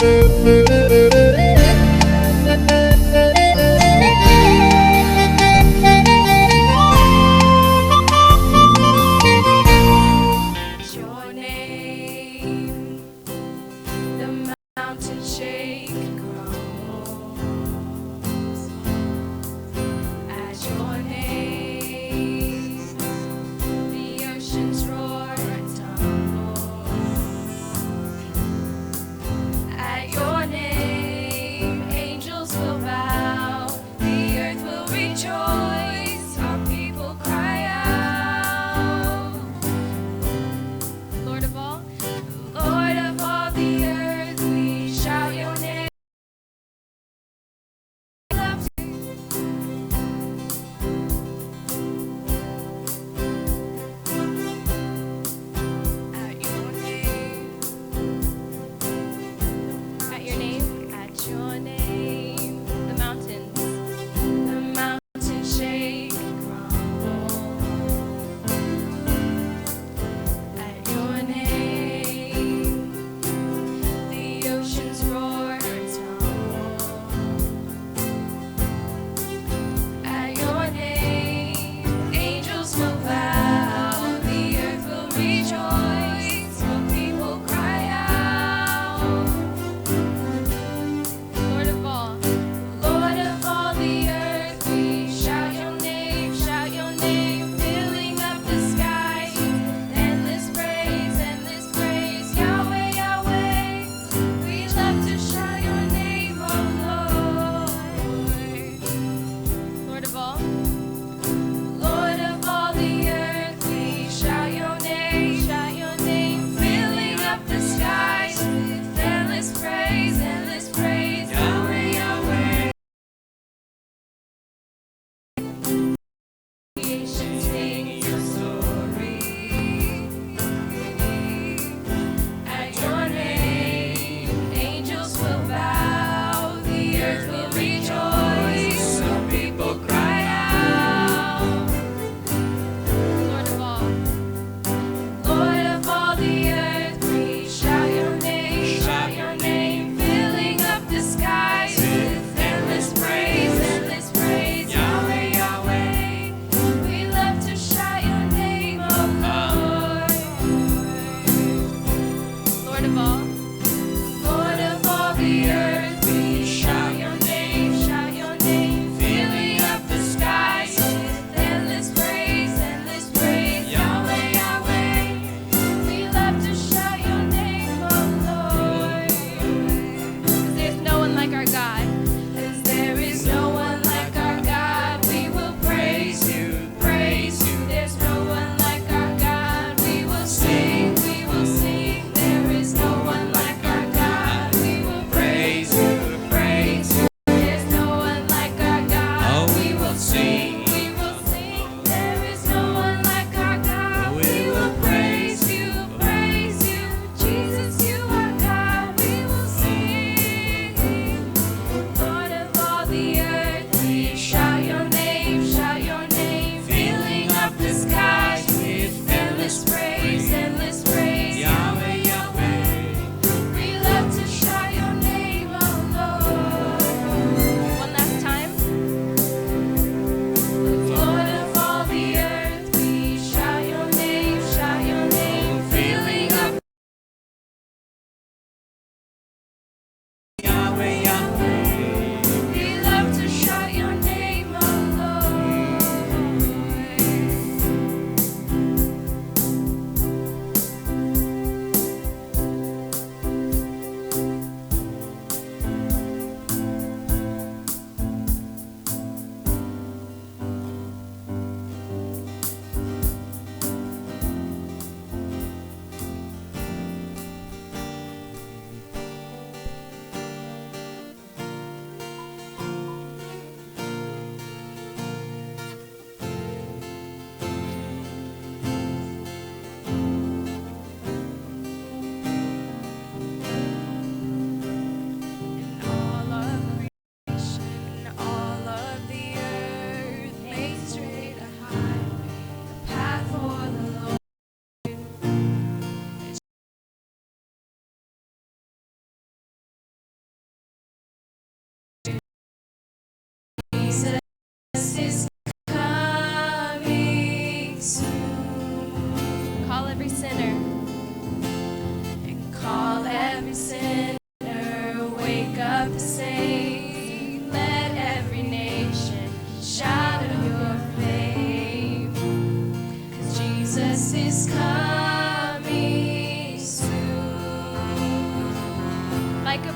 Your name, the mountain shake and crumbles. At your name, the oceans roar and tumble. At your name.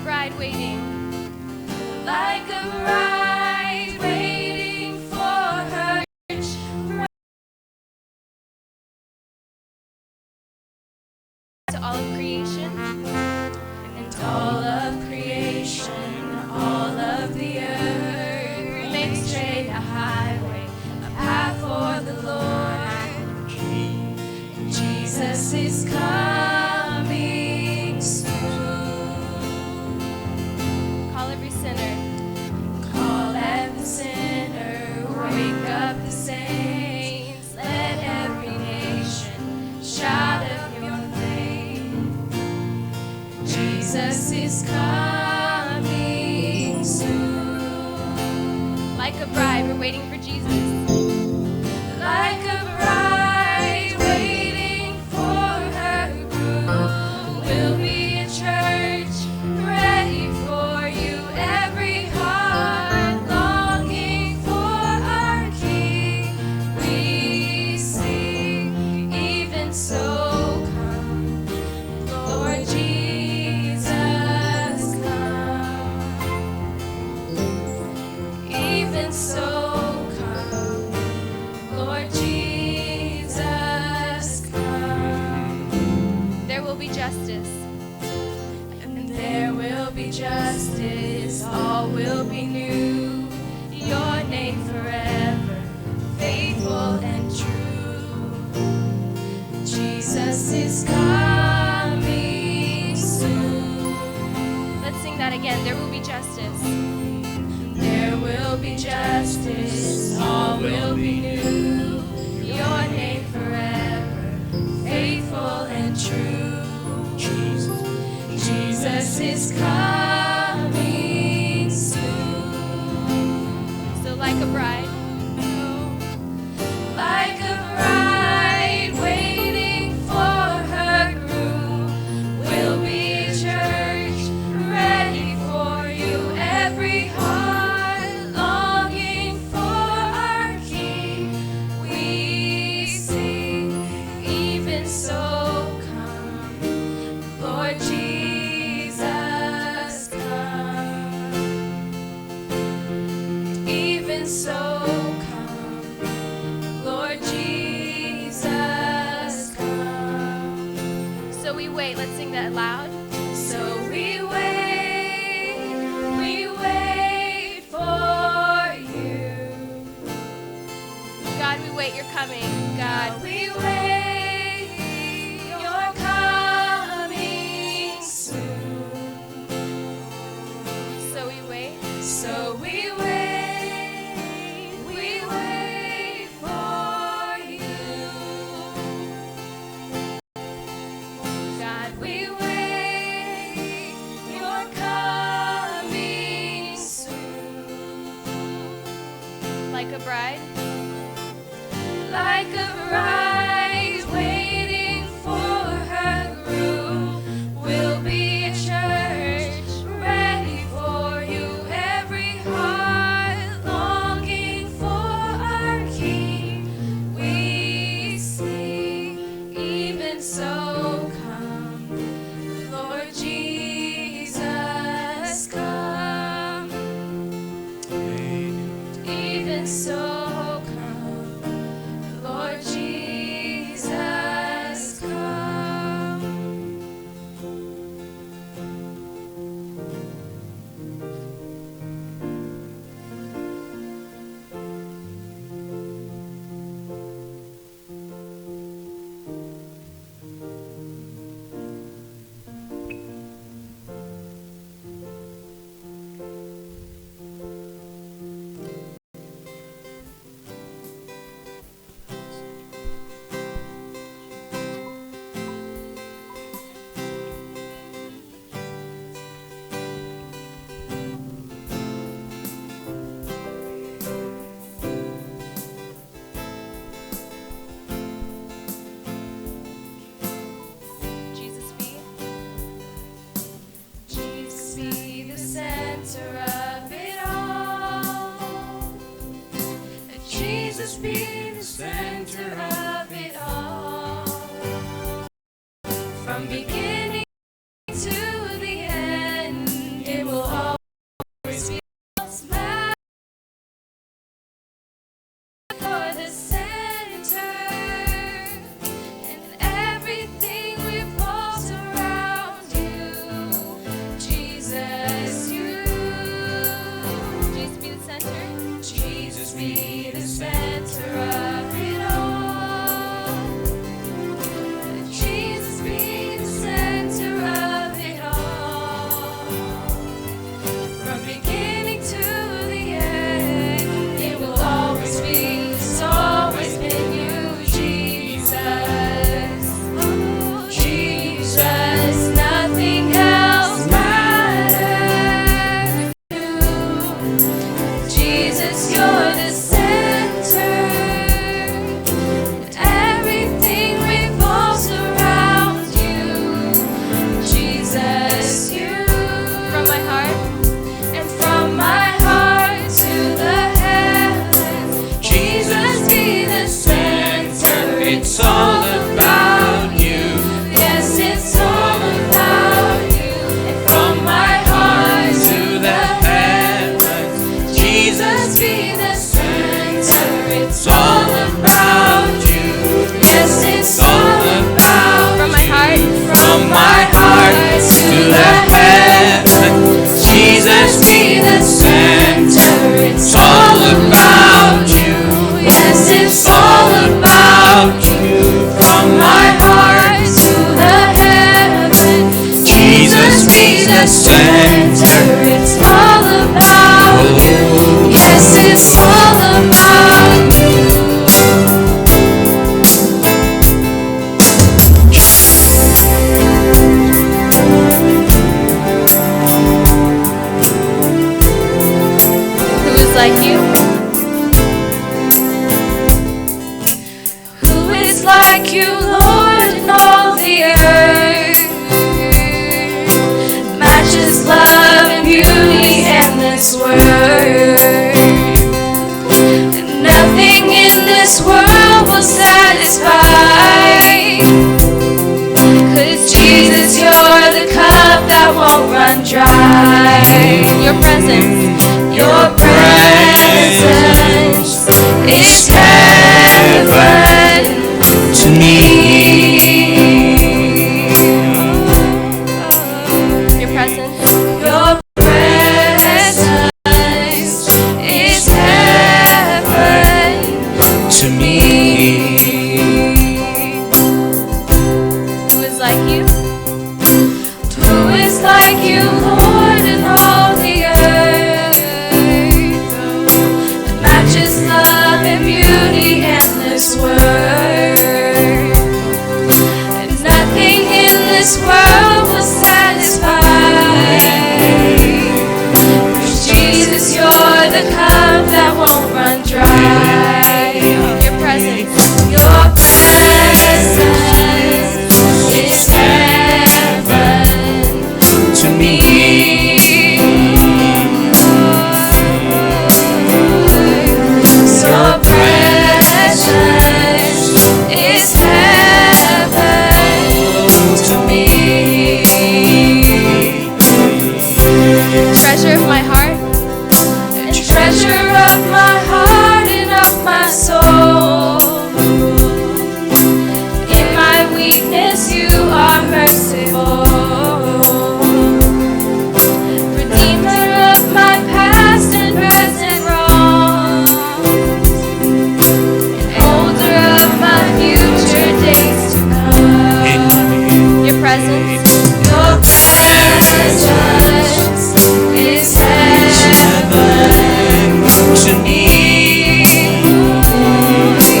bride waiting. Like a bride waiting for her to all of creation. And all of creation, all of the earth, make straight a highway, a path for the Lord. Jesus is coming soon. Call every sinner. Call every sinner. Wake up the saints. Let every nation shout of your name. Jesus is coming soon. Like a bride, we're waiting for Jesus. Like a bride waiting for her groom, we'll be a church ready for you. Every heart longing for our King, we sing, even so come, Lord Jesus, come. Even so come, Lord Jesus, come. There will be justice. And there will be justice, all will be new. Your name forever, faithful and true. Jesus is coming soon. Let's sing that again. There will be justice. There will be justice, all will be new. Your name forever, faithful and true. Jesus, Jesus is coming soon. So, like a bride, like a bride waiting for her groom, we'll be a church ready for you. Every heart longing for our King, we sing, even so come, Lord Jesus, come. Even so come, Lord Jesus, come. So we wait. Let's sing that loud. So we wait, we wait for you. God, we wait your coming. God, we wait your coming soon. So we wait. So we wait, we wait for you. God, we wait your coming soon. Like a bride, like a bride waiting for her groom, we'll be a church ready for you. Every heart longing for our King, we sing, even so come, Lord Jesus, come. Even so come, Lord Jesus, come. Jesus be, Jesus be the center of it all. Jesus be the center of it all. From beginning to the end, 'Cause Jesus, you're the cup that won't run dry. Your presence, your presence is heaven to me. Your presence, your presence is heaven to me. Who is like you? Who is like you, Lord, in all the earth? The matchless love and beauty, endless worth. And nothing in this world will satisfy. Jesus, you're the cup that won't run dry. Your presence, your presence is heaven to me. Your presence is heaven to me. Treasure of my heart, treasure of my heart and of my soul. In my weakness, you are merciful. Redeemer of my past and present wrong. And holder of my future days to come. Your presence, your presence is heaven to me.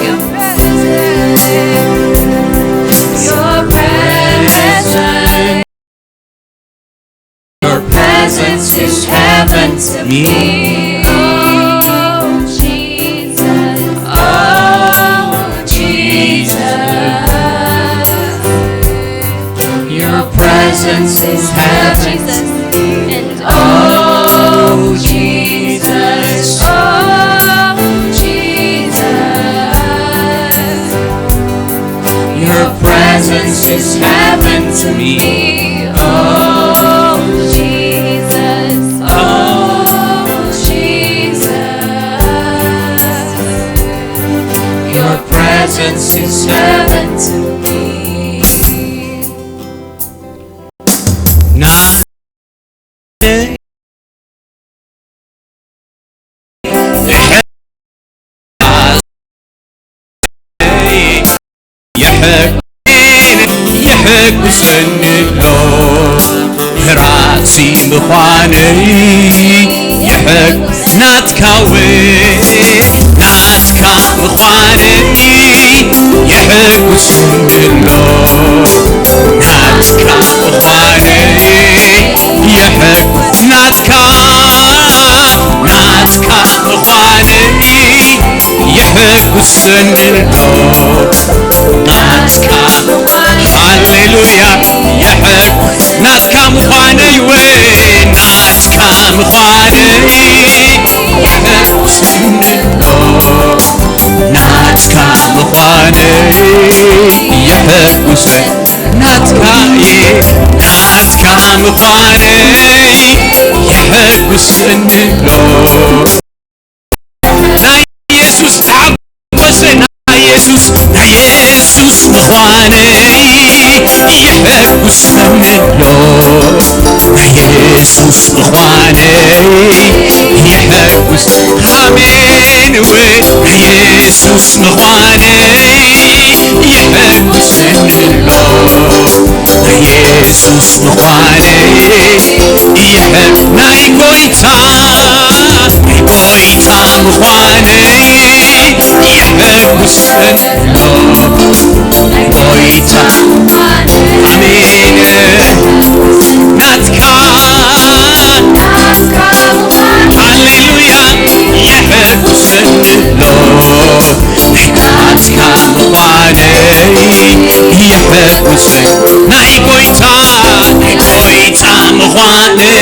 Your presence, your presence, your presence is heaven to me. Oh, Jesus, oh, Jesus, your presence is heaven to me. And oh, Jesus, oh, Jesus, your presence is heaven to me. Oh, Jesus, oh, Jesus, your presence is heaven to me. የሕጉሰኒ ኣሎ ራእሲ ምዃነይ። የሕግ ናትካ ወ ናትካ ምዃነይ የሕጉሰኒ ኣሎ ናትካ ምዃነይ። የሕግ ናትካ ናትካ ምዃነይ የሕጉሰኒ ኣሎ ናትካ። ሃሌሉያ። የሕግ ናትካ ምዃነይ ወ ናትካ ምዃነይ የሕጉሰኒ ኣሎ ናትካ ምዃነይ የሕጉሰኒ ናትካ እየ ናትካ ምዃነይ የሕጉሰኒ ኣሎ። ናይ የሱስ ተሓጎሰ ናይ የሱስ ናይ የሱስ ምዃነይ የሕጉሰኒ ኣሎ ናይ የሱስ ምዃነይ የሕጉስ ኣሜን እወ ናይ የሱስ ምዃነይ የሕጉሰኒ ኣሎ ናይ የሱስ ምዃነይ የሕግ ናይ ጎይታ ናይ ጎይታ ምዃነይ የሕጉሰኒ ኣሎ ናይ ጎይታ ኣሜን ናትካ ሃሌሉያ የሕጉሰኒ ኣሎ ናይ ናትካ ምዃነይ የሕጉሰኒ ናይ ጎይታ ናይ ጎይታ ምዃነይ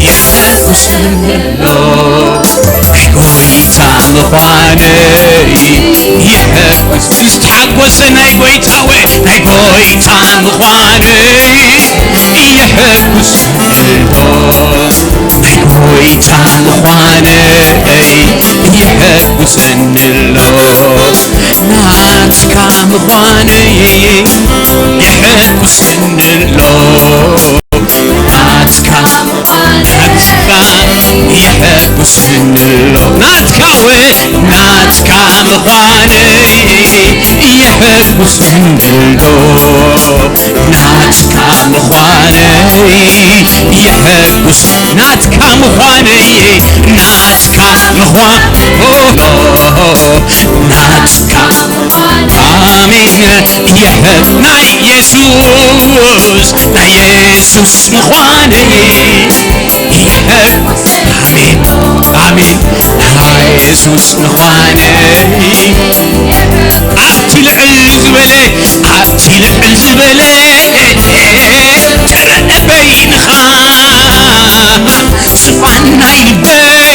የሕጉሰኒ ኣሎ ናይ ጎይታ ምዃነይ የሕጉስ ሓጎስ ናይ ጎይታወ ናይ ጎይታ ምዃነይ የሐጉሰኒ ኣሎ። ናይ ጎይታ ምዃነይ የሐጉሰኒ ኣሎ። ናትካ ምዃነይ የሐጉሰኒ ኣሎ። ናትካ ናትካ የሐጉሰኒ ኣሎ። ናትካ ወ ናትካ ምዃነይ የሐጉሰኒ ኣሎ። ናትካ ምዃነይ የሐጉስ ናትካ ምዃነይ ናትካ ምዃን ናትካ ኣሜን። የሐ ናይ የሱስ ናይ የሱስ ምዃነይ የሐ ኣሜን ኣሜን ናይ የሱስ ምዃነይ ኣብቲ ልዕል ዝበለ ኣብቲ ልዕል ዝበለ ጨረቐ በይንኻ ዝፋን ናይ ልበይ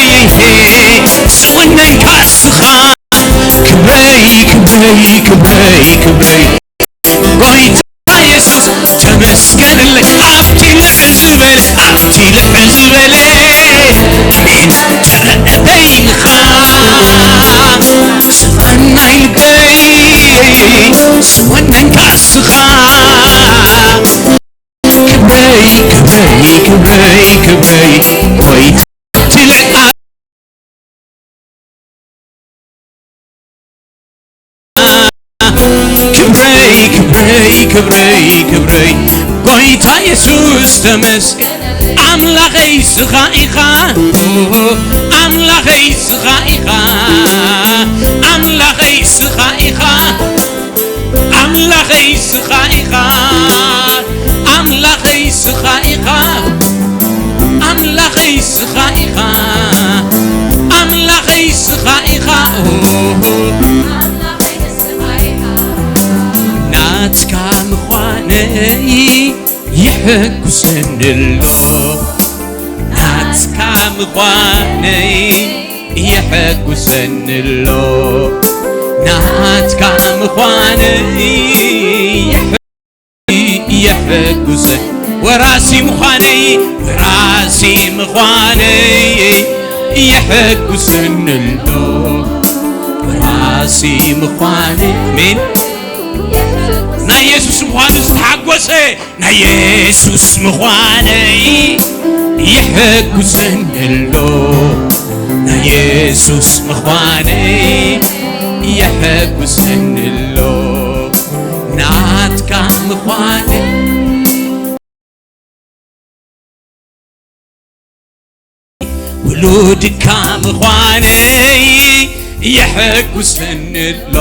ዝወነንካ እስኻ ክብረይ ክብረይ ክብረይ ክብረይ ጎይታ የሱስ ተመስገንለይ ኣብቲ ልዕል ዝበለ ኣብቲ ልዕል ዝበለ ኣሜን ጨረቐ በይንኻ ዝፋን ናይ ልበይ ዝወነንካ እስኻ ክብረይ ክብረይ ክብረይ ክብረይ ጎይታ ትለይ ክብረይ ክብረይ ክብረይ ክብረይ ጎይታ የሱስ ተመስገን ኣምላኸይ ስኻ ኢኻ ኣምላኸይ ስኻ ኢኻ ኣምላኸይ ስኻ ኢኻ ኣምላኸይ ስኻ ኢኻ ኣምላኸይ ስኻ ኢኻ ኣምላኸይ ስኻ ኢኻ ኣምላኸይ ስኻ ኢኻ ናትካ ምዃነይ የሐጉሰኒ ኣሎ ናትካ ምዃነይ የሐጉሰኒ ኣሎ ናትካ ምዃነይ የሐጉሰ ወራሲ ምዃነይ ወራሲ ምዃነይ የሐጉሰኒ ኣሎ ወራሲ ምዃነይ ኣሜን ናይ የሱስ ምዃኑ ዝተሓጎሰ ናይ የሱስ ምዃነይ የሐጉሰኒ ኣሎ ናይ የሱስ ምዃነይ የሐጉሰኒ ኣሎ ናትካ ምዃነይ ውሉድካ ምዃነይ የሐጉሰኒ ኣሎ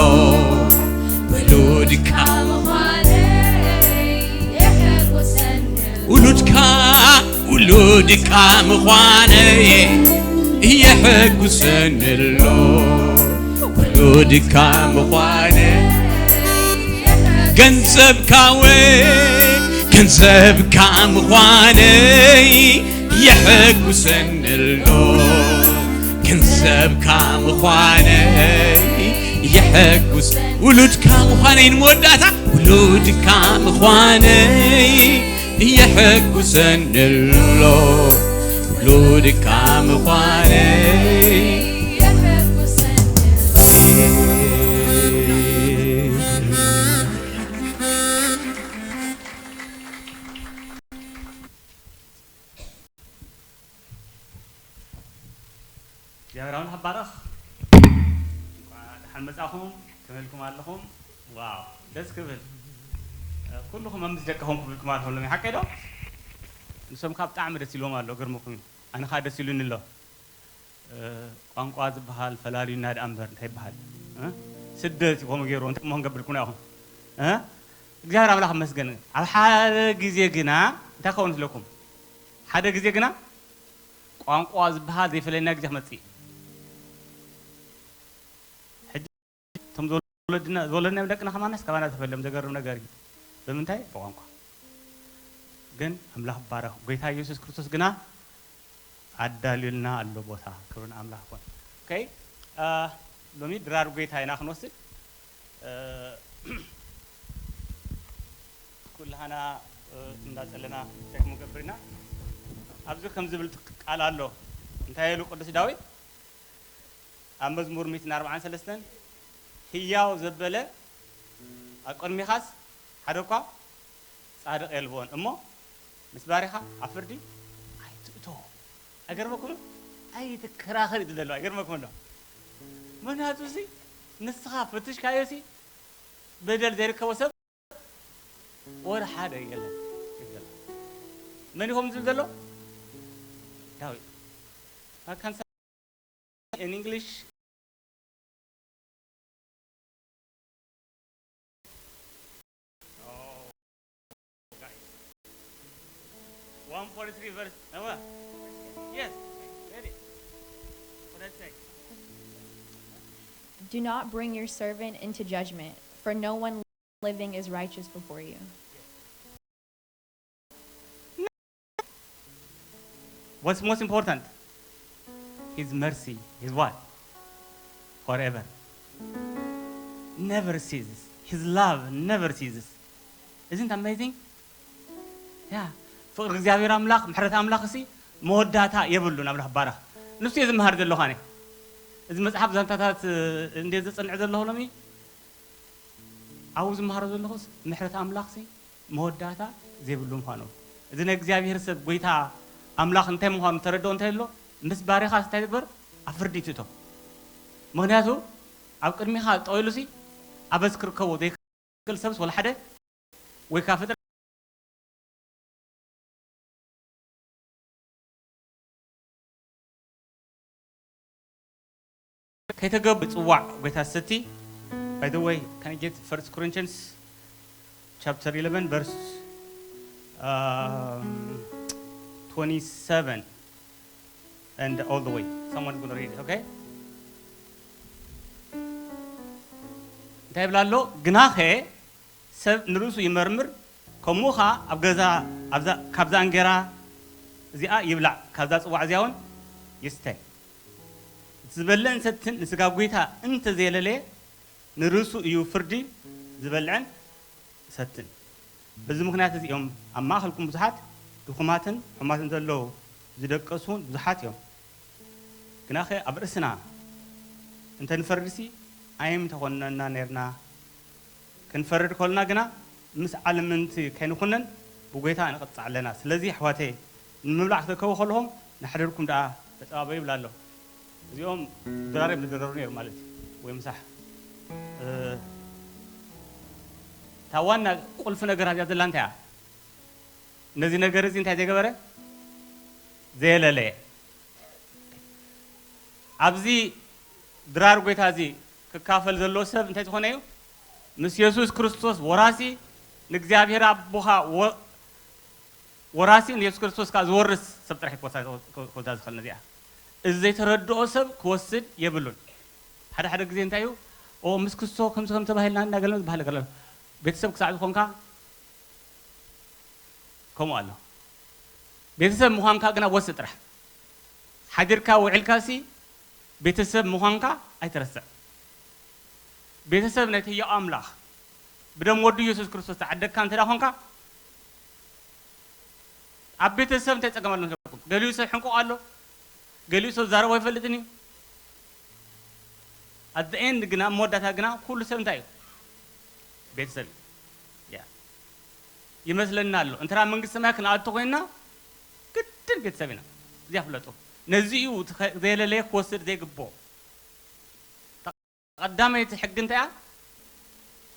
ውሉድካ ውሉድካ ውሉድካ ምዃነይ የሐጉሰኒ ኣሎ ውሉድካ ምዃነይ ገንዘብካ ወ ገንዘብካ ምዃነይ የሐጉሰኒ ኣሎ ገንዘብካ ምዃነይ የሐጉስ ውሉድካ ምዃነይ ንመወዳእታ ውሉድካ ምዃነይ የሐጉሰኒ ኣሎ ውሉድካ ምዃነይ እግዚኣብሔር ኣምላኽ ይባረኽ። እንኳዕ ደሓን መጻኹም። ከመይ ኢልኩም ኣለኹም? ዋው ደስ ክብል። ኩልኹም ኣብ ምስ ደቅኹም ክብልኩም ኣለኹም ሎሚ ሓቀይ ዶ? ንሶም ካብ ብጣዕሚ ደስ ኢልዎም ኣሎ ግርምኹም እዩ። ኣነ ኸዓ ደስ ኢሉኒ ኣሎ። ቋንቋ ዝበሃል ፈላልዩና ደኣ እምበር እንታይ ይበሃል? ስደት እዩ ከምኡ ገይሩ እንታይ እሞ ክንገብር ኢልኩምና ኢኹም? እግዚኣብሔር ኣምላኽ ይመስገን። ኣብ ሓደ ግዜ ግና እንታይ ክኸውን መስለኩም? ሓደ ግዜ ግና ቋንቋ ዝበሃል ዘይፈለየና ግዜ ክመጽእ እዩ። ሕጂ እቶም ዝወለድና ዝወለድናዮም ደቅና ከማናስ ካባና ተፈልዮም ዘገርም ነገር እዩ። ብምንታይ? ብቋንቋ። ግን ኣምላኽ ይባረኽ። ጎይታ ኢየሱስ ክርስቶስ ግና ኣዳልዩልና ኣሎ ቦታ። ክብሪ ንኣምላኽ ይኹን። ኦኬ፣ ሎሚ ድራር ጎይታ ኢና ክንወስድ። ኩላህና እንዳጸለና ቸክ ንገብር ኢና። ኣብዚ ከም ዝብል ቃል ኣሎ። እንታይ ኢሉ ቅዱስ ዳዊት ኣብ መዝሙር ሚእትን ኣርባዓን ሰለስተን፣ ህያው ዘበለ ኣብ ቅድሚኻስ ሓደ እኳ ጻድቕ የልቦን እሞ፣ ምስ ባሪኻ ኣብ ፍርዲ ኣይትእቶ። ኣይገርመኩምን? ኣይትከራኸር እዩ ዘሎ። ኣይገርመኩምን ዶ? ምክንያቱ እዚ ንስኻ ፈትሽካዮ ሲ በደል ዘይርከቦ ሰብ ወላ ሓደ የለን። መን ይኾም ዝብል ዘሎ? ዳዊት። I can say in English. Oh, guys. One forty-three verse. Uh, what? Yes. Ready. What did I say? Do not bring your servant into judgment, for no one living is righteous before you. What's most important? His mercy, his what? Forever. Never ceases. His love never ceases. Isn't amazing? ያ ፍቕሪ እግዚኣብሔር ኣምላኽ፣ ምሕረት ኣምላኽ ሲ መወዳእታ የብሉን። ኣምላኽ ባረኽ። ንሱ እየ ዝመሃር ዘለኹ ኣነ። እዚ መጽሓፍ ዛንታታት እንደ ዘጽንዕ ዘለኹ ሎሚ ኣብኡ ዝመሃሮ ዘለኹስ ምሕረት ኣምላኽሲ መወዳእታ ዘይብሉ ምዃኑ፣ እዚ ናይ እግዚኣብሔር ሰብ ጐይታ ኣምላኽ እንታይ ምዃኑ ተረድኦ እንታይ ኣሎ፣ ምስ ባሪኻስ እንታይ ትግበር? ኣብ ፍርዲ ትእቶ። ምኽንያቱ ኣብ ቅድሚኻ ጠቕ ኢሉሲ ኣበስ ክርከቦ ዘይክእል ሰብስ ወላ ሓደ ወይ ከኣ ፍጥረት ከይተገቡ ጽዋዕ ጐይታ ዝሰቲ። By the way, can I get First Corinthians chapter eleven, verse, um, twenty-seven and all the way? Someone is going to read it, okay? እንታይ ይብላ ኣሎ? ግናኸ ሰብ ንርእሱ ይመርምር፣ ከምኡ ኸኣ ኣብ ገዛ፣ ኣብዛ፣ ካብዛ እንጌራ እዚኣ ይብላዕ፣ ካብዛ ጽዋዕ እዚኣ እውን ይስተ። እቲ ዝበልዕን ሰትን ንስጋ ጐይታ እንተ ዘየለለየ፣ ንርእሱ እዩ ፍርዲ ዝበልዕን ሰትን። በዚ ምኽንያት እዚ እዮም ኣብ ማእከልኩም ብዙሓት ድኹማትን ሕሙማትን ዘለዉ፣ ዝደቀሱ እውን ብዙሓት እዮም። ግናኸ ኣብ ርእስና እንተ ንፈርድሲ ኣይምተኾነና ነርና። ክንፈርድ ከሎና ግና ምስ ዓለም ምእንቲ ከይንኹነን ብጐይታ ንቐጽዕ ኣለና። ስለዚ ኣሕዋተይ ንምብላዕ ክትእከቡ ከለኹም ንሓድርኩም ደኣ ተጸባበዩ ይብል ኣሎ። እዚኦም ድራር እዮም ዝድረሩ ነይሩ ማለት እዩ። ወይ ምሳሕ። እ፣ እታ ዋና ቁልፊ ነገር ኣብዚኣ ዘላ እንታይ እያ? ነዚ ነገር እዚ እንታይ ዘይገበረ? ዘየለለየ። ኣብዚ ድራር ጐይታ እዚ ክካፈል ዘለዎ ሰብ እንታይ ዝኾነ እዩ? ምስ የሱስ ክርስቶስ ወራሲ ንእግዚኣብሔር ኣቦኻ ወ-፣ ወራሲ ንየሱስ ክርስቶስ ከኣ ዝወርስ ሰብ ጥራሕ እዩ ክወሳ-፣ ክወስዳ ዝኽእል ነዚኣ። እዚ ዘይተረድኦ ሰብ ክወስድ የብሉን። ሓደ ሓደ ግዜ እንታይ እዩ? ኦ፣ ምስ ክርስቶስ ከምዚ ከም ተባሂልና እናገለ ዝበሃል ነገር ኣሎ። ቤተሰብ ክሳዕ ዝኾንካ ከምኡ ኣሎ። ቤተሰብ ምዃንካ ግና ወስድ ጥራሕ። ሓዲርካ ውዒልካሲ ቤተሰብ ምዃንካ ኣይትረስዕ። ቤተሰብ ናይቲ ህያው ኣምላኽ ብደም ወዱ ኢየሱስ ክርስቶስ ተዓደግካ እንተ ደኣ ኾንካ፣ ኣብ ቤተሰብ እንታይ ጸገም ኣሎ መስለኩም? ገሊኡ ሰብ ሕንቁቕ ኣሎ፣ ገሊኡ ሰብ ዛረቦ ኣይፈልጥን እዩ። At the end ግና፣ ኣብ መወዳእታ ግና ኩሉ ሰብ እንታይ እዩ? ቤተሰብ እዩ። ያ። ይመስለና ኣሎ። እንተ ደኣ መንግስቲ ሰማይ ክንኣቱ ኮይንና ግድን ቤተሰብ ኢና። እዚኣ ፍለጡ። ነዚ እዩ እቲ ከ-፣ ዘየለለየ ክወስድ ዘይግብኦ። ቀዳመይቲ ሕጊ እንታይ እያ?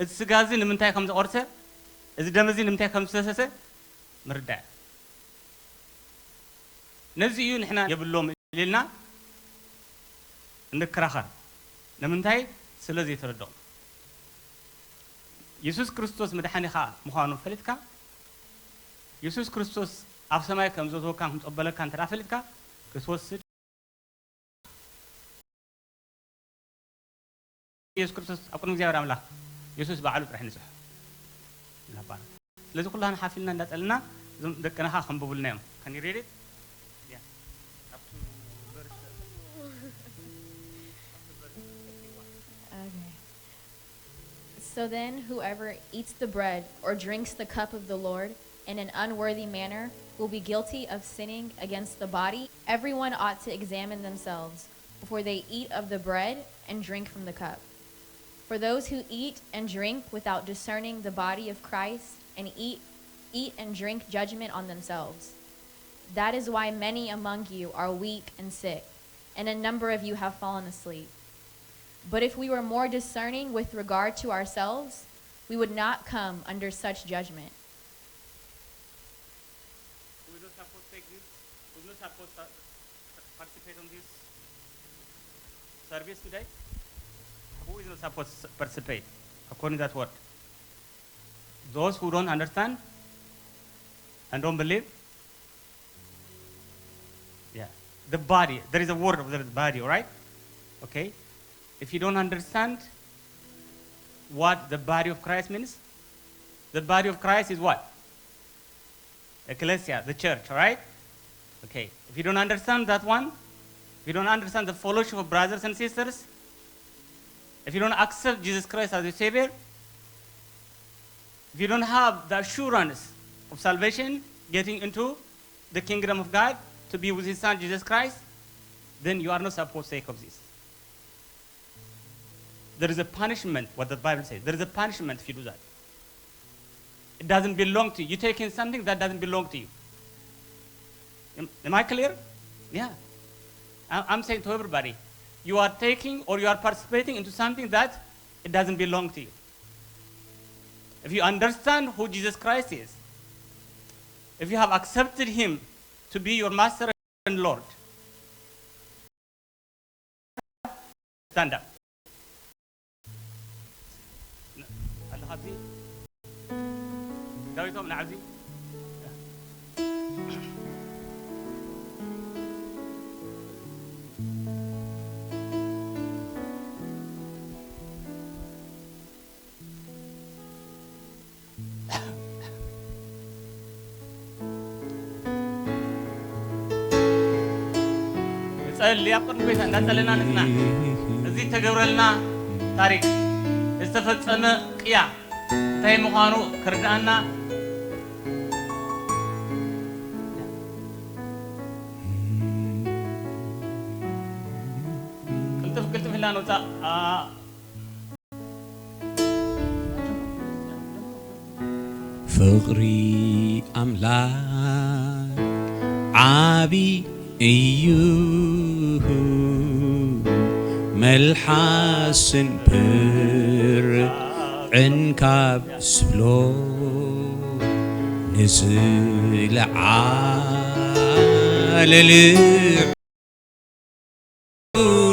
እዚ ስጋ እዚ ንምንታይ ከም ዝቖርሰ፣ እዚ ደም እዚ ንምንታይ ከም ዝፈሰሰ ምርዳእ። ነዚ እዩ ንሕና የብሎም ኢልና እንከራኸር። ንምንታይ? ስለ ዘይተረድኦም። የሱስ ክርስቶስ መድሓኒኻ ምዃኑ ፈሊጥካ፣ የሱስ ክርስቶስ ኣብ ሰማይ ከም ዘእተወካን ከም ዝቕበለካን እንተ ደኣ ፈሊጥካ፣ ክትወስድ የሱስ ክርስቶስ ኣብ ቅድሚ እግዚኣብሔር ኣምላኽ የሱስ ባዕሉ ጥራሕ ንጽሖ። ስለዚ ኩላህና ሓፊልና እንዳጸልና እዞም ደቅና ከንብቡልና እዮም። Can you read it? Yeah. Up to verse, up to verse thirty-one. Okay. So then, whoever eats the bread or drinks the cup of the Lord in an unworthy manner will be guilty of sinning against the body. Everyone ought to examine themselves before they eat of the bread and drink from the cup. For those who eat and drink without discerning the body of Christ and eat eat and drink judgment on themselves. That is why many among you are weak and sick, and a number of you have fallen asleep. But if we were more discerning with regard to ourselves, we would not come under such judgment. Who is not supposed to take this? Who is not supposed to participate on this service today? Who is not supposed to participate according to that word? Those who don't understand and don't believe. Yeah. The body, there is a word of the body, all right? Okay? If you don't understand what the body of Christ means, the body of Christ is what? Ecclesia, the church, all right? Okay. If you don't understand that one, if you don't understand the fellowship of brothers and sisters, if you don't accept Jesus Christ as your Savior, if you don't have the assurance of salvation, getting into the kingdom of God, to be with His Son Jesus Christ, then you are not supposed to take of this. There is a punishment, what the Bible says. There is a punishment if you do that. It doesn't belong to you. You're taking something that doesn't belong to you. Am, am I clear? Yeah. I, I'm saying to everybody, you are taking or you are participating into something that it doesn't belong to you. If you understand who Jesus Christ is, if you have accepted Him to be your Master and Lord, stand up. ኣለኻ ኣብዚ? ዳዊቶም ንዓዚ። ንጸሊ፣ ኣብ ቅድሚ ጎይታ እንዳጸለና ንጽናዕ። እዚ ተገብረልና ታሪክ፣ ዝተፈጸመ ቅያ እንታይ ምዃኑ ክርድኣና። ቅልጥፍ ቅልጥፍ ኢልና ንውጻእ። ኣ፣ ፍቕሪ ኣምላኽ ዓቢ እዩ፣ መልሓስን ብርዕን ካብ ዝብሎ ንዝለዓለ ልዑል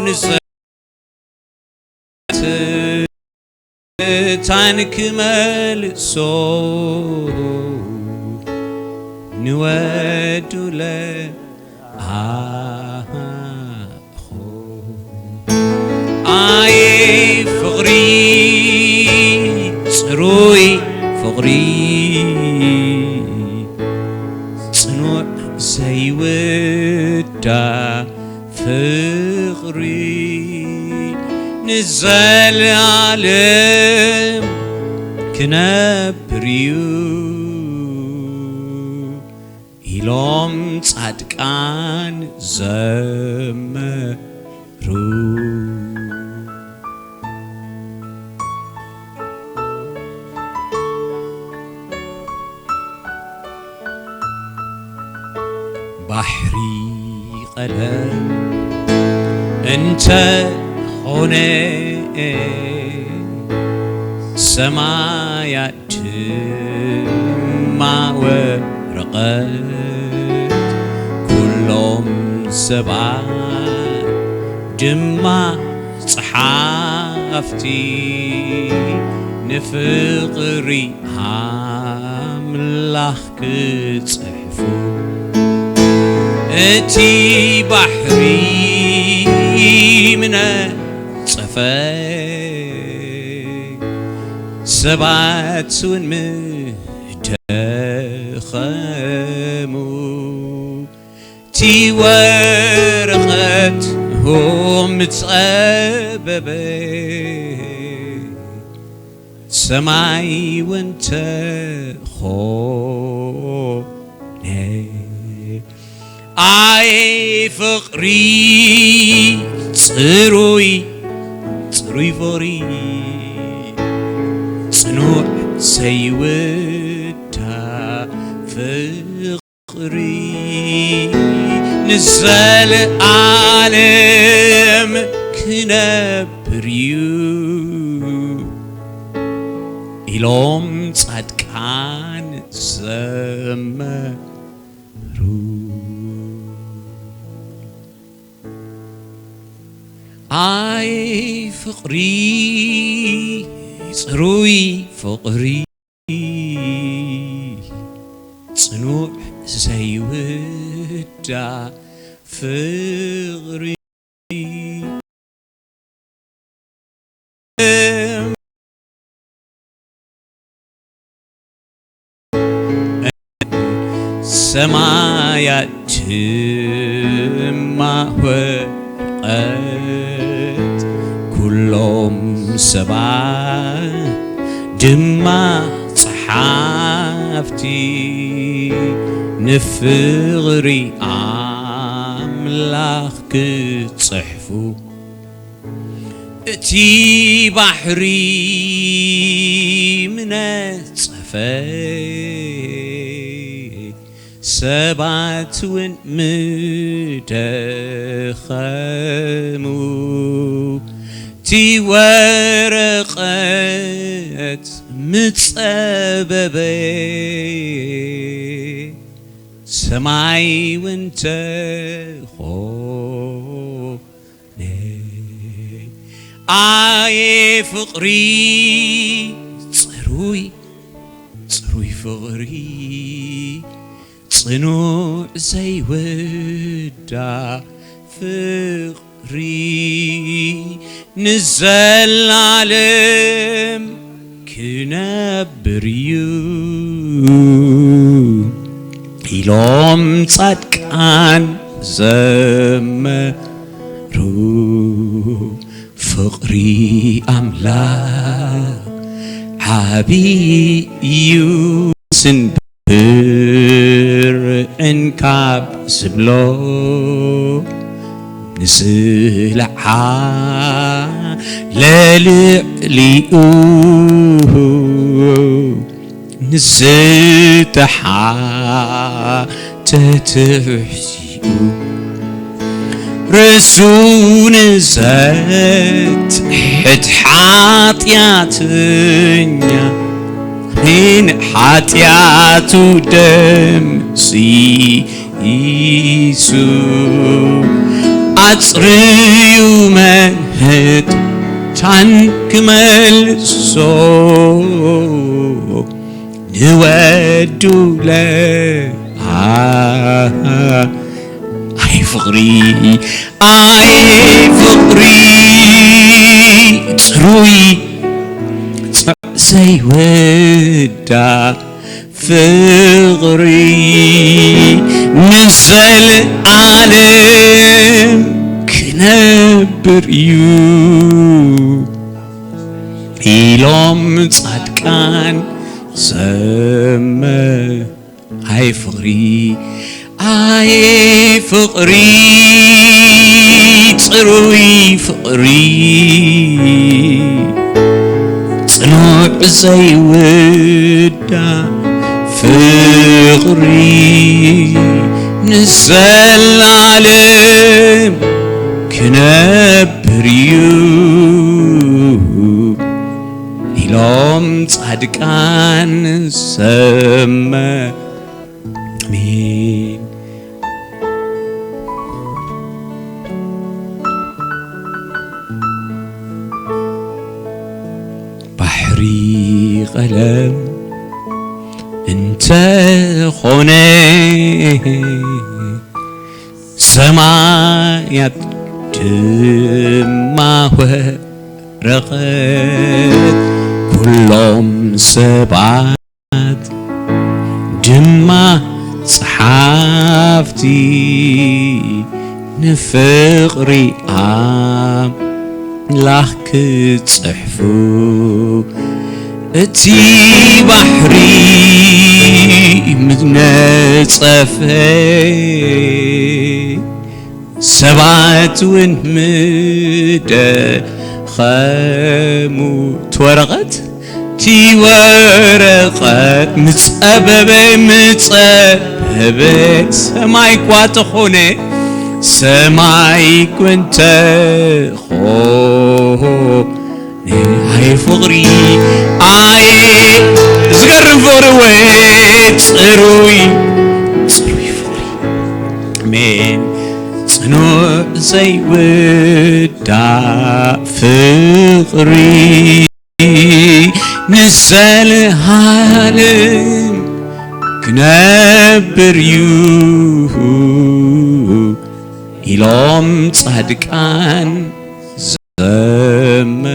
ንዘ-፣ ትንታን ክመልሶ ንወዱ ለኣኾ። ኣየ ፍቕሪ፣ ጽሩይ ፍቕሪ፣ ጽኑዕ ዘይውዳእ ፍቕሪ ንዘለኣለም ክነብር እዩ ኢሎም ጻድቃን ዘመሩ። ባሕሪ ቀለም እንተ ኾነ፣ ሰማያት ድማ ወረቐት፣ ኩሎም ሰባት ድማ ጸሓፍቲ ንፍቕሪ ኣምላኽ ክጽሕፉ፣ እቲ ባሕሪ ምነጸፈ፣ ሰባት እውን ምደኸሙ። እቲ ወረቐት ሆም ጸበበ፣ ሰማይ እውን ተኾነ። ኣይ ፍቕሪ ጽሩይ፣ ጽሩይ ፍቕሪ፣ ጽኑዕ ዘይውዳ ፍቕሪ፣ ንዘለኣለም ክነብር እዩ ኢሎም ጻድቃን ዘመሩ። ኣይ ፍቕሪ፣ ጽሩይ ፍቕሪ፣ ጽኑዕ ዘይውዳ ፍቕሪ፣ ሰማያት ድማ ወርቐት፣ ኩሎም ሰባት ድማ ጸሓፍቲ ንፍቕሪ ኣምላኽ ክጽሕፉ። እቲ ባሕሪ ምነጸፈ፣ ሰባት እውን ምደኸሙ፣ እቲ ወረቐት ምጸበበ፣ ሰማይ እውን ተኾነ። ኣየ ፍቕሪ ጽሩይ፣ ጽሩይ ፍቕሪ፣ ጽኑዕ ዘይውዳ ፍቕሪ፣ ንዘላለም ክነብር እዩ ኢሎም ጻድቃን ዘመሩ። ፍቕሪ ኣምላኽ ዓቢ እዩ። ስንብር እንካብ ዝብሎ ንዝለዓ ለልዕሊኡ ንዝተሓተ ትሕዚኡ ርእሱ ንዘትሕት ሓጢኣተኛ ንሓጢኣቱ ደምሲሱ ኣጽርዩ መህታን ክመልሶ ንወዱ ለኣይ ፍቕሪ ኣይ ፍቕሪ ጽሩይ ዘይወዳ ፍቕሪ ንዘለዓለም ክነብር እዩ ኢሎም ጻድቃን ዘመ ኣይ ፍቕሪ ኣይ ፍቕሪ ጽሩይ ፍቕሪ ጽኑዕ ዘይውዳ ፍቕሪ ንዘላለም ክነብር እዩ ኢሎም ጻድቃን ሰመ ኣሜን። ባሕሪ ቀለም እንተኾነ ሰማያት ድማ ወረቐት ኩሎም ሰባት ድማ ጸሓፍቲ ንፍቕሪ ኣምላኽ ክጽሕፉ እቲ ባሕሪ ምስ ነጸፈ፣ ሰባት እውን ምደኸሙ። እቲ ወረቐት፣ እቲ ወረቐት ምጸበበ፣ ምጸበበ፣ ሰማይ እኳ ተኾነ፣ ሰማይ እኳ እንተኾነ፣ ኣየ ፍቕሪ፣ ኣየ ዝገርም ፍቕሪ፣ ወይ ጽሩይ፣ ጽሩይ ፍቕሪ። ኣሜን። ጽኑዕ ዘይውዳእ ፍቕሪ ንዘለሃለም ክነብር እዩ ኢሎም ጻድቃን ዘመሩ።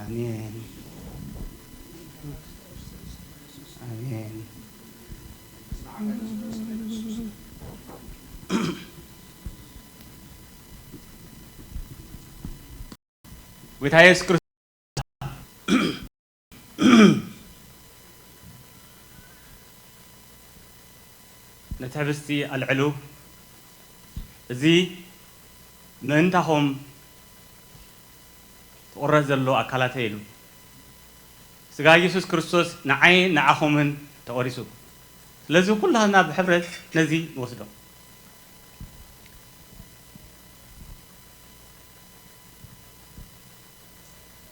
ኣሜን። ኣሜን። ጎይታ የሱስ ክርስቶስ ነቲ ሕብስቲ ኣልዕሉ፣ እዚ ምእንታኹም ትቑረስ ዘሎ ኣካላተይ ኢሉ። ስጋ የሱስ ክርስቶስ ንዓይን ንዓኹምን ተቖሪሱ። ስለዚ ኩላትና ብሕብረት ነዚ ንወስዶ።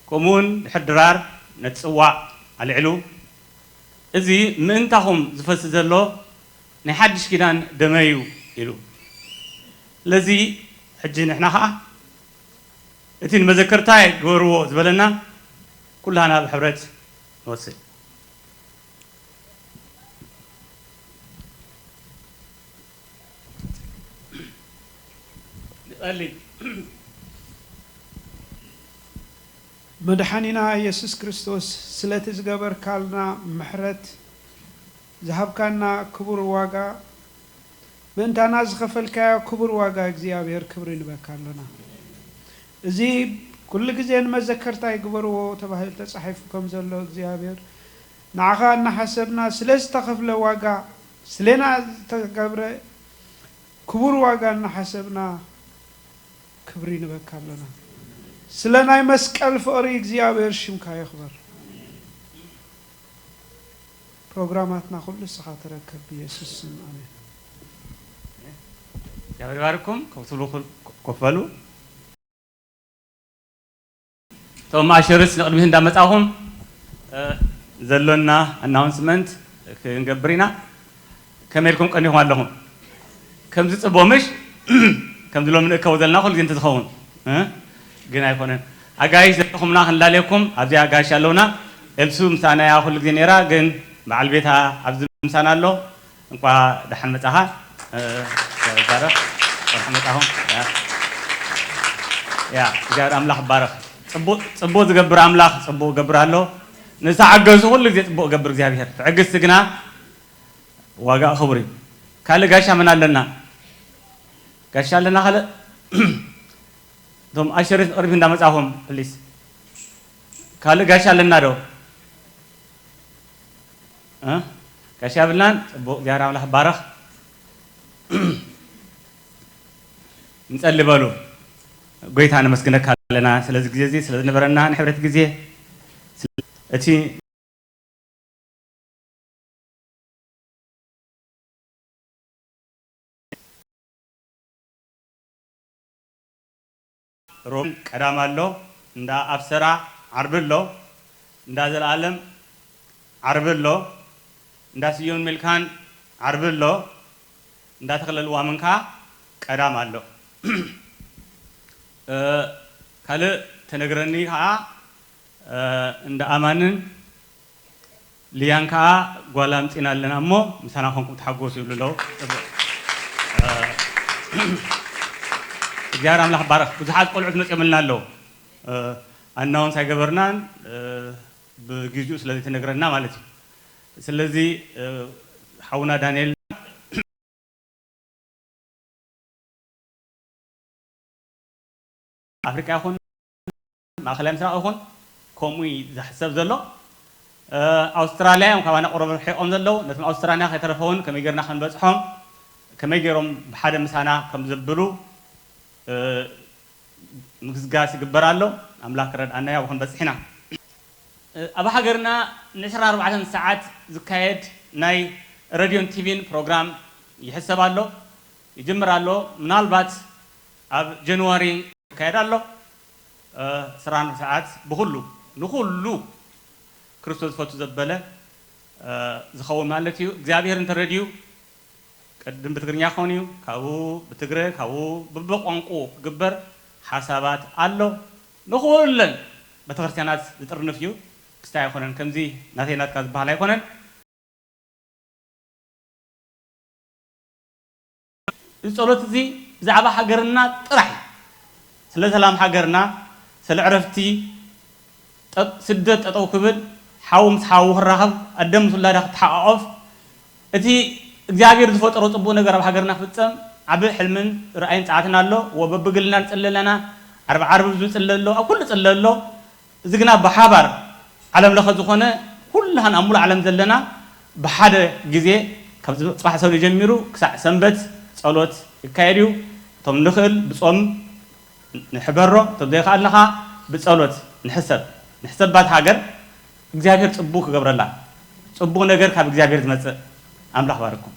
ከምኡውን ድሕሪ ድራር ነቲ ጽዋእ ኣልዒሉ፣ "እዚ ምእንታኹም ዝፈስስ ዘሎ ናይ ሓድሽ ኪዳን ደመይ እዩ" ኢሉ። ስለዚ ሕጂ ንሕና ኸኣ እቲ ንመዘከርታይ ግበርዎ ዝበለና ኩላና ብሕብረት ንወስድ። ንጸሊ። መድሓኒና የሱስ ክርስቶስ፣ ስለቲ ዝገበርካልና ምሕረት፣ ዝሃብካና ክቡር ዋጋ፣ ምእንታና ዝኸፈልካዮ ክቡር ዋጋ እግዚኣብሔር ክብሪ ንበካ ኣለና። እዚ ኩሉ ግዜ ንመዘከርታ ይግበርዎ ተባሂሉ ተጻሒፉ ከም ዘሎ እግዚኣብሔር ንዓኻ እናሓሰብና ስለ ዝተኸፍለ ዋጋ፣ ስለና ዝተገብረ ክቡር ዋጋ እናሓሰብና ክብሪ ንበካ ኣለና። ስለ ናይ መስቀል ፍቕሪ እግዚኣብሔር ሽምካ ይኽበር። ፕሮግራማትና ኩሉ ንስኻ ተረከብ ብየሱስ ስም ኣሜን። እግዚኣብሔር ይባርኩም። ኮፍ ትብሉ ኩል-፣ ኮፍ በሉ። እቶም ኣሸርስ ንቕድሚት እንዳመጻኹም፣ እ፣ ዘሎና ኣናውንስመንት ክንገብር ኢና። ከመይ ኢልኩም ቀኒኹም ኣለኹም? ከምዚ ጽቡቕ ምሽ? ከምዚ ሎሚ ንእከቦ ዘለና ኩሉ ግዜ እንተዝኸውን፣ እ? ግን ኣይኮነን። ኣጋይሽ ዘለኹምና ክንላለየኩም፣ ኣብዚኣ ኣጋይሽ ኣለውና። ኤልሱ ምሳና እያ ኩሉ ግዜ ነይራ፣ ግን በዓል ቤታ ኣብዚ ምሳና ኣሎ። እንኳ ደሓን መጻኻ። እ፣ ይባረኽ። ደሓን መጻኹም። ያ። ያ፣ እግዚኣብሔር ኣምላኽ ይባረኽ። ጽቡቕ፣ ጽቡቕ ዝገብር ኣምላኽ ጽቡቕ ይገብር ኣሎ። ንዝተዓገሱ ኩሉ ግዜ ጽቡቕ ይገብር እግዚኣብሔር። ትዕግስቲ ግና ዋጋ ክቡር እዩ። ካልእ ጋሻ መን ኣለና? ጋሻ ኣለና ካልእ? እቶም ኣሸርስ ቅድሚት እንዳመጻኹም ፕሊስ። ካልእ ጋሻ ኣለና ዶ? እ? ጋሻ የብልናን? ጽቡቕ፣ እግዚኣብሔር ኣምላኽ ይባረኽ። ንጸሊ በሉ። ጎይታ ነመስግነካ ኣለና ስለዚ ግዜ እዚ፣ ስለ ዝነበረና ናይ ሕብረት ግዜ። እቲ ሮም ቀዳም ኣሎ፣ እንዳ ኣብሰራ ዓርቢ ኣሎ፣ እንዳ ዘለኣለም ዓርቢ ኣሎ፣ እንዳ ስዩም ሚልካን ዓርቢ ኣሎ፣ እንዳ ተኽለ ልዋምን ከኣ ቀዳም ኣሎ። እ፣ ካልእ ተነግረኒ ከኣ፣ እ፣ እንዳ ኣማንን ልያን ከኣ ጓል ኣምጺና ኣለና እሞ ምሳና ኮንኩም ተሓጎሱ ይብሉ ኣለዉ። ጽቡቕ። እ፣ እግዚኣብሔር ኣምላኽ ባረኽ። ብዙሓት ቆልዑት መጺኦምልና ኣለዉ። እ፣ ኣናውንስ ኣይገበርናን፣ እ፣ ብግዜኡ ስለ ዘይተነግረና ማለት እዩ። ስለዚ ሓውና ዳንኤል፣ ኣፍሪቃ ይኹን ማእኸላይ ምስራቕ ይኹን ከምኡ እዩ ዝሕሰብ ዘሎ። ኣውስትራልያ እዮም ካባና ቁሩብ ርሒቖም ዘለዉ። ነቶም ኣውስትራልያ ከይተረፈ እውን ከመይ ጌርና ክንበፅሖም፣ ከመይ ገይሮም ብሓደ ምሳና ከም ዘብሉ ምግስጋስ ይግበር ኣሎ። ኣምላኽ ክረድኣና እዩ፣ ኣብኡ ክንበፅሕ ኢና። ኣብ ሃገርና ን24 ሰዓት ዝካየድ ናይ ረድዮን ቲቪን ፕሮግራም ይሕሰብ ኣሎ፣ ይጅምር ኣሎ። ምናልባት ኣብ ጀንዋሪ ይካየድ ኣሎ። 24 ሰዓት ብኹሉ፣ ንኹሉ ክርስቶስ ዝፈቱ ዘበለ ዝኸውን ማለት እዩ። እግዚኣብሔር እንተረድዩ ቅድም ብትግርኛ ክኸውን እዩ፣ ካብኡ ብትግረ፣ ካብኡ ብብቋንቁ ክግበር ሓሳባት ኣሎ። ንኹለን ቤተክርስትያናት ዝጥርንፍ እዩ። ክስታይ ኣይኮነን፣ ከምዚ ናተይ ናትካ ዝበሃል ኣይኮነን። እዚ ጸሎት እዚ ብዛዕባ ሃገርና ጥራሕ እዩ። ስለ ሰላም ሃገርና፣ ስለ ዕረፍቲ፣ ጠ- ስደት ጠጠው ክብል፣ ሓው ምስ ሓው ክራኸብ፣ ኣደ ምስ ውላዳ ክትሓቋቆፍ፣ እቲ እግዚኣብሔር ዝፈጠሮ ጽቡቕ ነገር ኣብ ሃገርና ክፍጸም ዓቢ ሕልምን ራእይን ጸዓትን ኣሎ። ወ በብግልና ንጽሊ ኣለና፣ ዓርቢ ዓርቢ ብዙ ጽለ ኣሎ፣ ኣብ ኩሉ ጽለ ኣሎ። እዚ ግና ብሓባር ዓለም ለኸ ዝኾነ ኩላህን ኣብ ሙሉእ ዓለም ዘለና ብሓደ ግዜ ካብ ጽባሕ ሰሉስ ጀሚሩ ክሳዕ ሰንበት ጸሎት ይካየድ እዩ። እቶም ንኽእል ብጾም ንሕበሮ፣ እቶም ዘይከኣልና ኸኣ ብጸሎት ንሕሰብ። ንሕሰባት ሃገር እግዚኣብሔር ጽቡቕ ክገብረላ። ጽቡቕ ነገር ካብ እግዚኣብሔር ዝመጽእ። ኣምላኽ ባርኩም።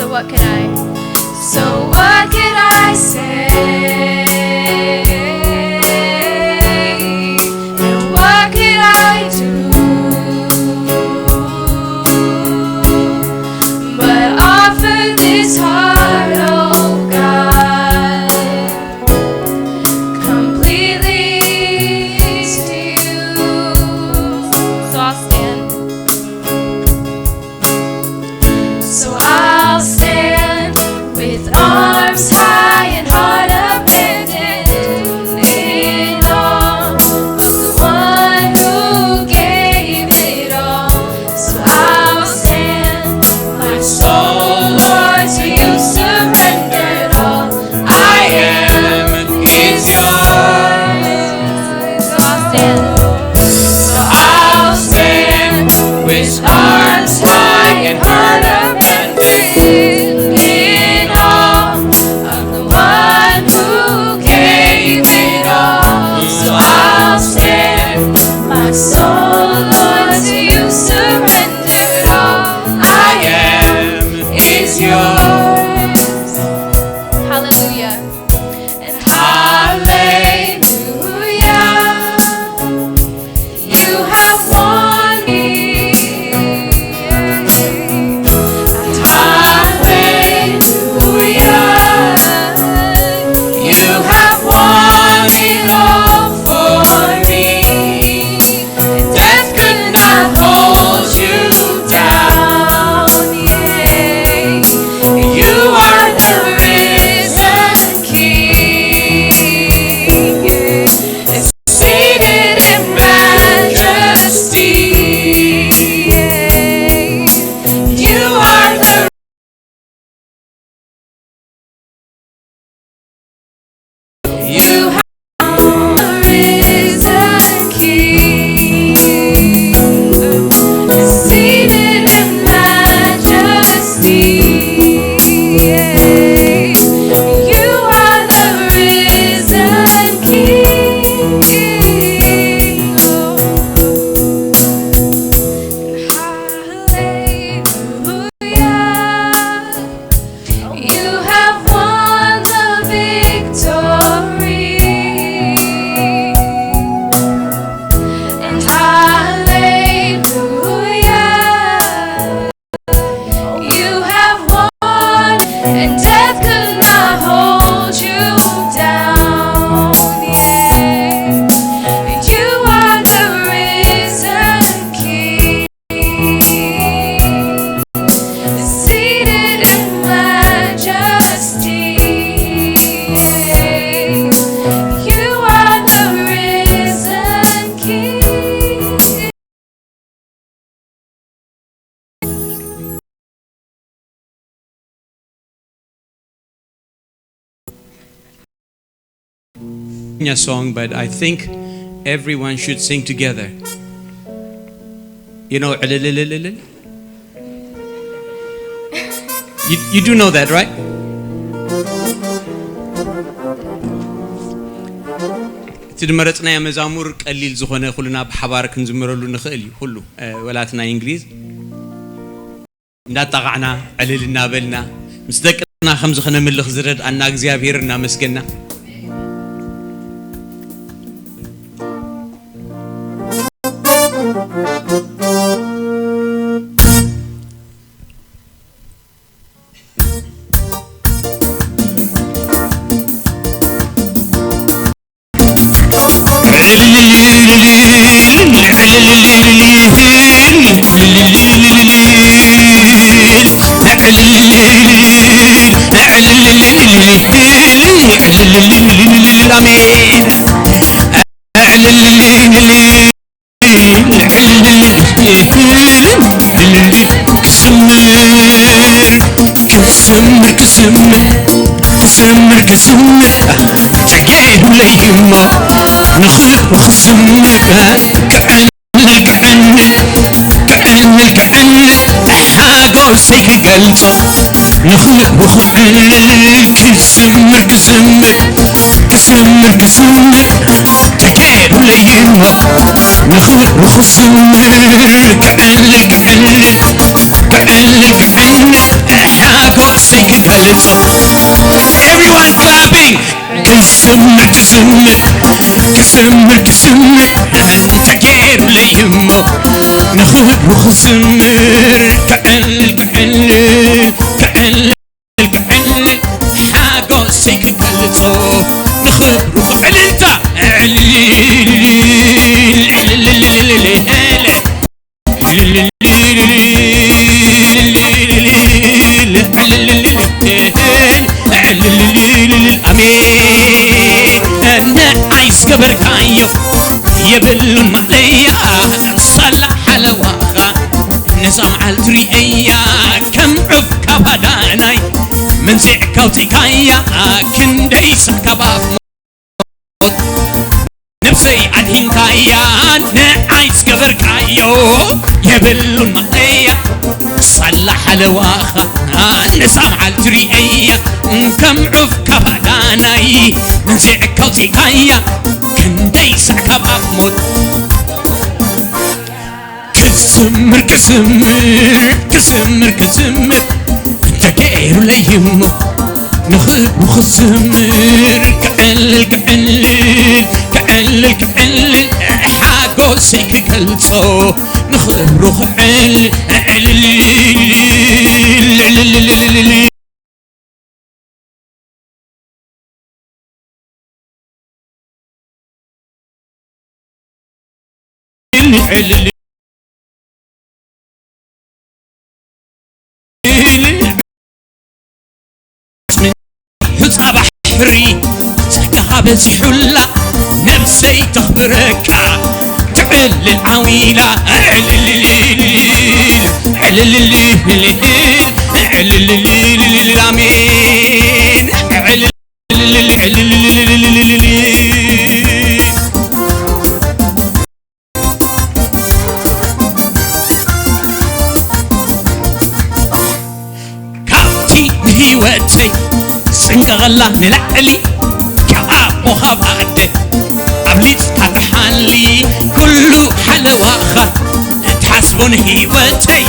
What could I? So what could I say? And what could I do? But offer this heart, oh God, completely to you. So I'll stand. So I'll stand with arms high and heart abandoned in awe of the one who gave it all. So I'll stand, my soul, Lord, to you surrendered all. I am is yours. So I'll stand. So I'll stand with arms high and heart abandoned in awe of the one who gave it all. So I'll stand, my soul, Lord, to you surrendered all. I am is yours. Hallelujah. And hallelujah, you have won me. And hallelujah, you have won it all for me. Death could not hold you down. Yeah. You are the risen King. Yeah. Seated in majesty. Yeah. You are the You have risen King, seated in majesty. You are the risen King. Hallelujah. You have won the victory. And hallelujah, you have won, and death could not hold you down. Yeah. You are the risen King. Seated in majesty, you are the risen King. A song, but I think everyone should sing together. You know, ዕልልልልልል? You, you do know that, right? እቲ ዝመረጽናዮ መዛሙር ቀሊል ዝኾነ፣ ኩልና ብሓባር ክንዝምረሉ ንኽእል እዩ። ኩሉ፣ እ፣ ወላትና እንግሊዝ እንዳጣቓዕና፣ ዕልል እናበልና፣ ምስ ደቅና ከምዚ ከነምልኽ ዝረድኣና እግዚኣብሔር እናመስገና። ኣሜን። ክስምር፣ ክስምር፣ ክስምር፣ ክስምር፣ ክስምር፣ ተጌሩለይማ ንኽብሩ ክስምር፣ ክዕልል፣ ክዕልል፣ ክዕልል፣ ክዕልል፣ ሓጎሰይ ክገልጾ ንኽብሩ ክዕልል፣ ክስምር፣ ክስምር፣ ክስምር፣ ክስምር፣ ተጌሩለይማ ንኽብሩ ክስምር፣ ክዕልል፣ ክዕልል፣ ክዕልል፣ ክዕልል፣ ሓጎስ Everyone clapping. ክዝምር ክዝምር ክዝምር ክዝምር ተገይሩለይ እሞ ንኽብሩ ክዝምር ክዕልል ክዕልል ክዕልል ክዕልል ሓጎሰይ ክገልጾ ንኽብሩ ክዕልልታ ዕልል ዕልል ዕልል ኣሜን። ንዓይ ዝገበርካዮ የብሉን ማእለያ፣ ሳላ ሓለዋኻ ነዛ መዓልቲ ርእያ፣ ከም ዑፍ ካብ ሃዳናይ መንዚዕካ ኣውጺእካያ፣ ክንደይ ሳዕ ካብ ኣፍ ነብሰይ ኣድሂንካያ፣ ንዓይ ዝገበርካዮ የብሉን ማእለያ፣ ሳላ ሓለዋኻ ነዛ መዓልቲ ርእያ፣ ከም ዑፍ ካብ ሃዳናይ መንዚዕካ ኣውጺእካያ፣ ክንደይ ሳዕ ካብ ኣፍ ሞት ክዝምር ክዝምር ክዝምር ክዝምር እንተ ገይሩለይ እሞ ንኽብሩ ክዝምር ክዕልል ክዕልል ክዕልል ክዕልል ሓጎሰይ ክገልጾ ንኽብሩ ክዕልል ዕልል ዕልል ሑጻ ባሕሪ ጸጋኻ በዚሑላ ነብሰይ ተኽብረካ ትዕልል ዓዊላ ዕልል ዕልል ኣሜን ዕልል ካብቲ ንህይወተይ ጽንቀቐላ ንላዕሊ ካብ ኣቦ ካብ ኣደ ኣብሊጽካ ትሓሊ ኩሉ ሓለዋኻ እትሓስቦ ንህይወተይ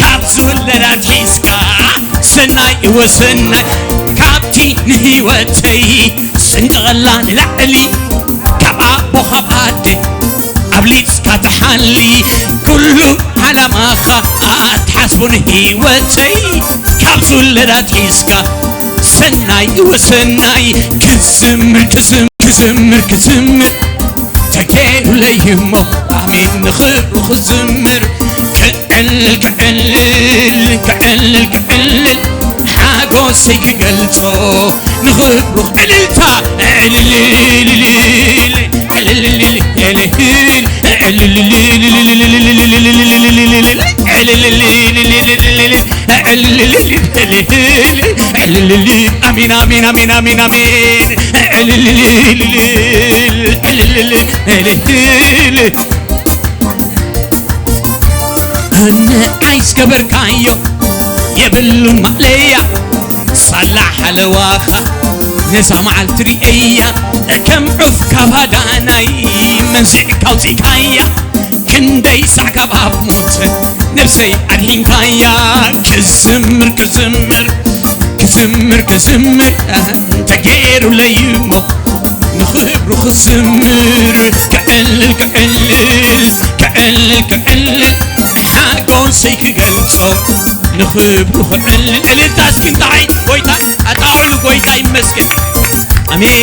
ካብ ዝውለድ ኣትሒዝካ ሰናይ እወ ሰናይ ካብቲ ንህይወተይ ጽንቀቐላ ንላዕሊ ካብ ኣቦ ካብ ኣደ ኣብሊጽካ ትሓሊ ኩሉ ዓላማኻ ኣትሓስቦ ንህይወተይ ካብ ዝውለድ ኣትሒዝካ ሰናይ እወ ሰናይ ክዝምር ክዝምር ክዝምር ክዝምር ተገይሩለይ እሞ ኣሜን ንኽብሩ ክዝምር ክዕልል ክዕልል ክዕልል ክዕልል ሓጎሰይ ክገልጾ ንኽብሩ ዕልልታ ዕልል ዕልል ዕልል ኣሜን ኣሜን ኣሜን ኣሜን ኣሜን ንዓይ ዝገበርካዮ የብሉን ማእለያ ሳላ ሓለዋኻ ነዛ መዓልቲ ርእየያ ከም ዑፍ ካብ ሃዳናይ መንዚዕካ ኣውጺእካያ ክንደይ ሳዕ ካብ ኣፍ ሞት ነብሰይ ኣድሒንካያ ክዝምር ክዝምር ክዝምር ክዝምር ተገይሩለይ እሞ ንኽብሩ ክዝምር ክዕልል ክዕልል ክዕልል ክዕልል ሓጎሰይ ክገልጾ ንኽብሩ ክዕልል እልልታ እስኪ እንታይ ጎይታ ኣጣውዕሉ ጎይታ ይመስገን ኣሜን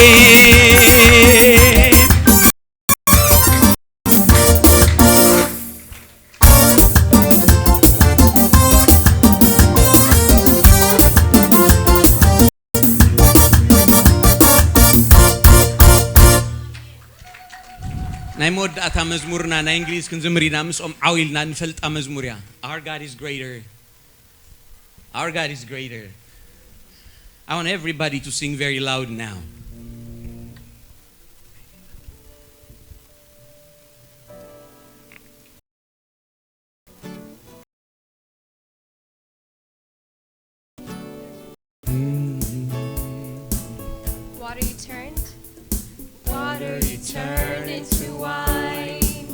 ናይ መወዳእታ መዝሙርና ናይ እንግሊዝ ክንዝምር ኢና ምስኦም ዓው ኢልና ንፈልጣ መዝሙር እያ Our God is greater Our God is greater I want everybody to sing very loud now Water you turned, water you turned into wine.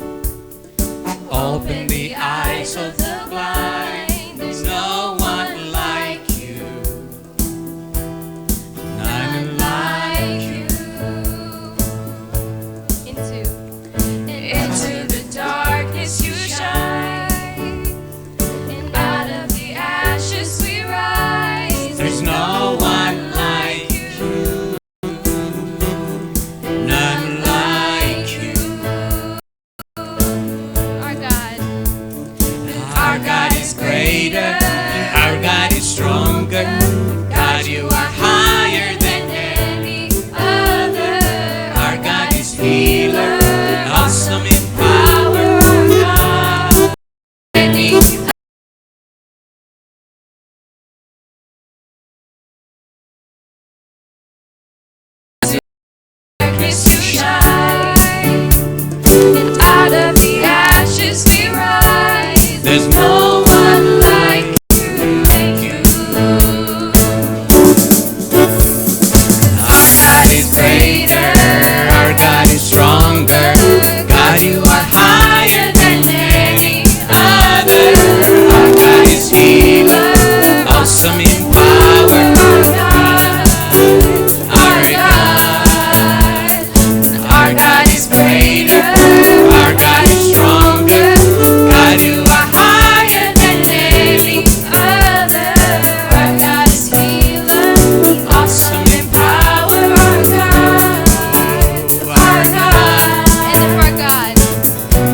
Open the eyes of the blind. There's no one like you. to shine. And out of the ashes we rise. There's no one like you. Our God is greater, our God is stronger. God, you are higher than any other. Our God is healer, awesome in power. Our God, our God. Our God is greater. Our God is stronger. God, you are higher than any other. Our God is healer, awesome in power. Our God, our God. And if our God,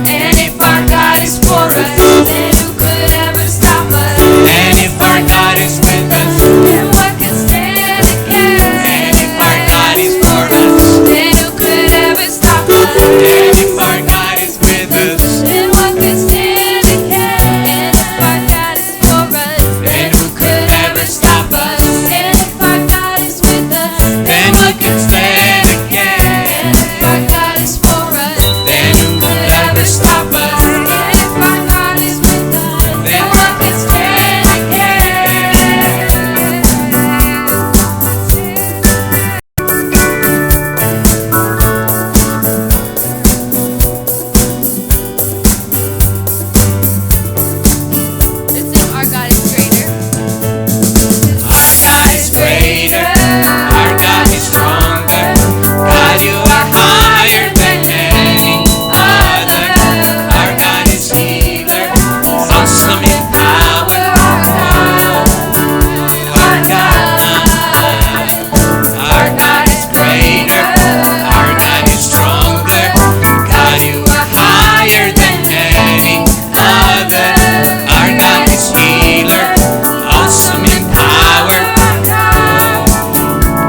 and if our God is for us, then who could ever stop us? And if our God is with us, then what can stand against? And if our God is for us, then who could ever stop us? And if our God is with us, then what can stand against? And if our God is for us, then who could ever stop us? And if our God is with us, then what can stand against? And if our God is for us, then who could ever stop us? And if our God is with us, then what can stand against? Listen, our God is greater. Our God is greater. Our God is stronger. God, you are higher than any other. Our God is healer, awesome in power. Our God, our God is greater. Our God is stronger. God, you are higher than any other. Our God is healer, awesome in power.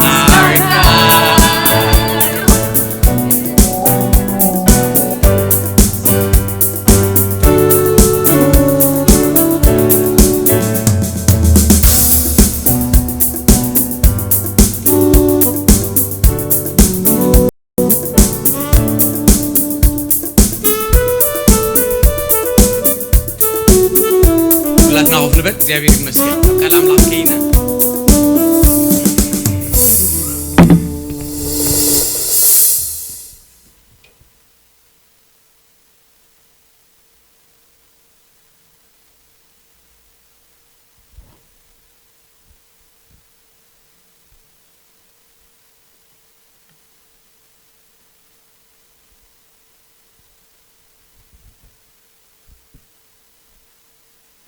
Our God. ኩላትና ኮፍ ንበል። እግዚኣብሔር ይመስገን። ኣብ ቃል ኣምላኽ ከይና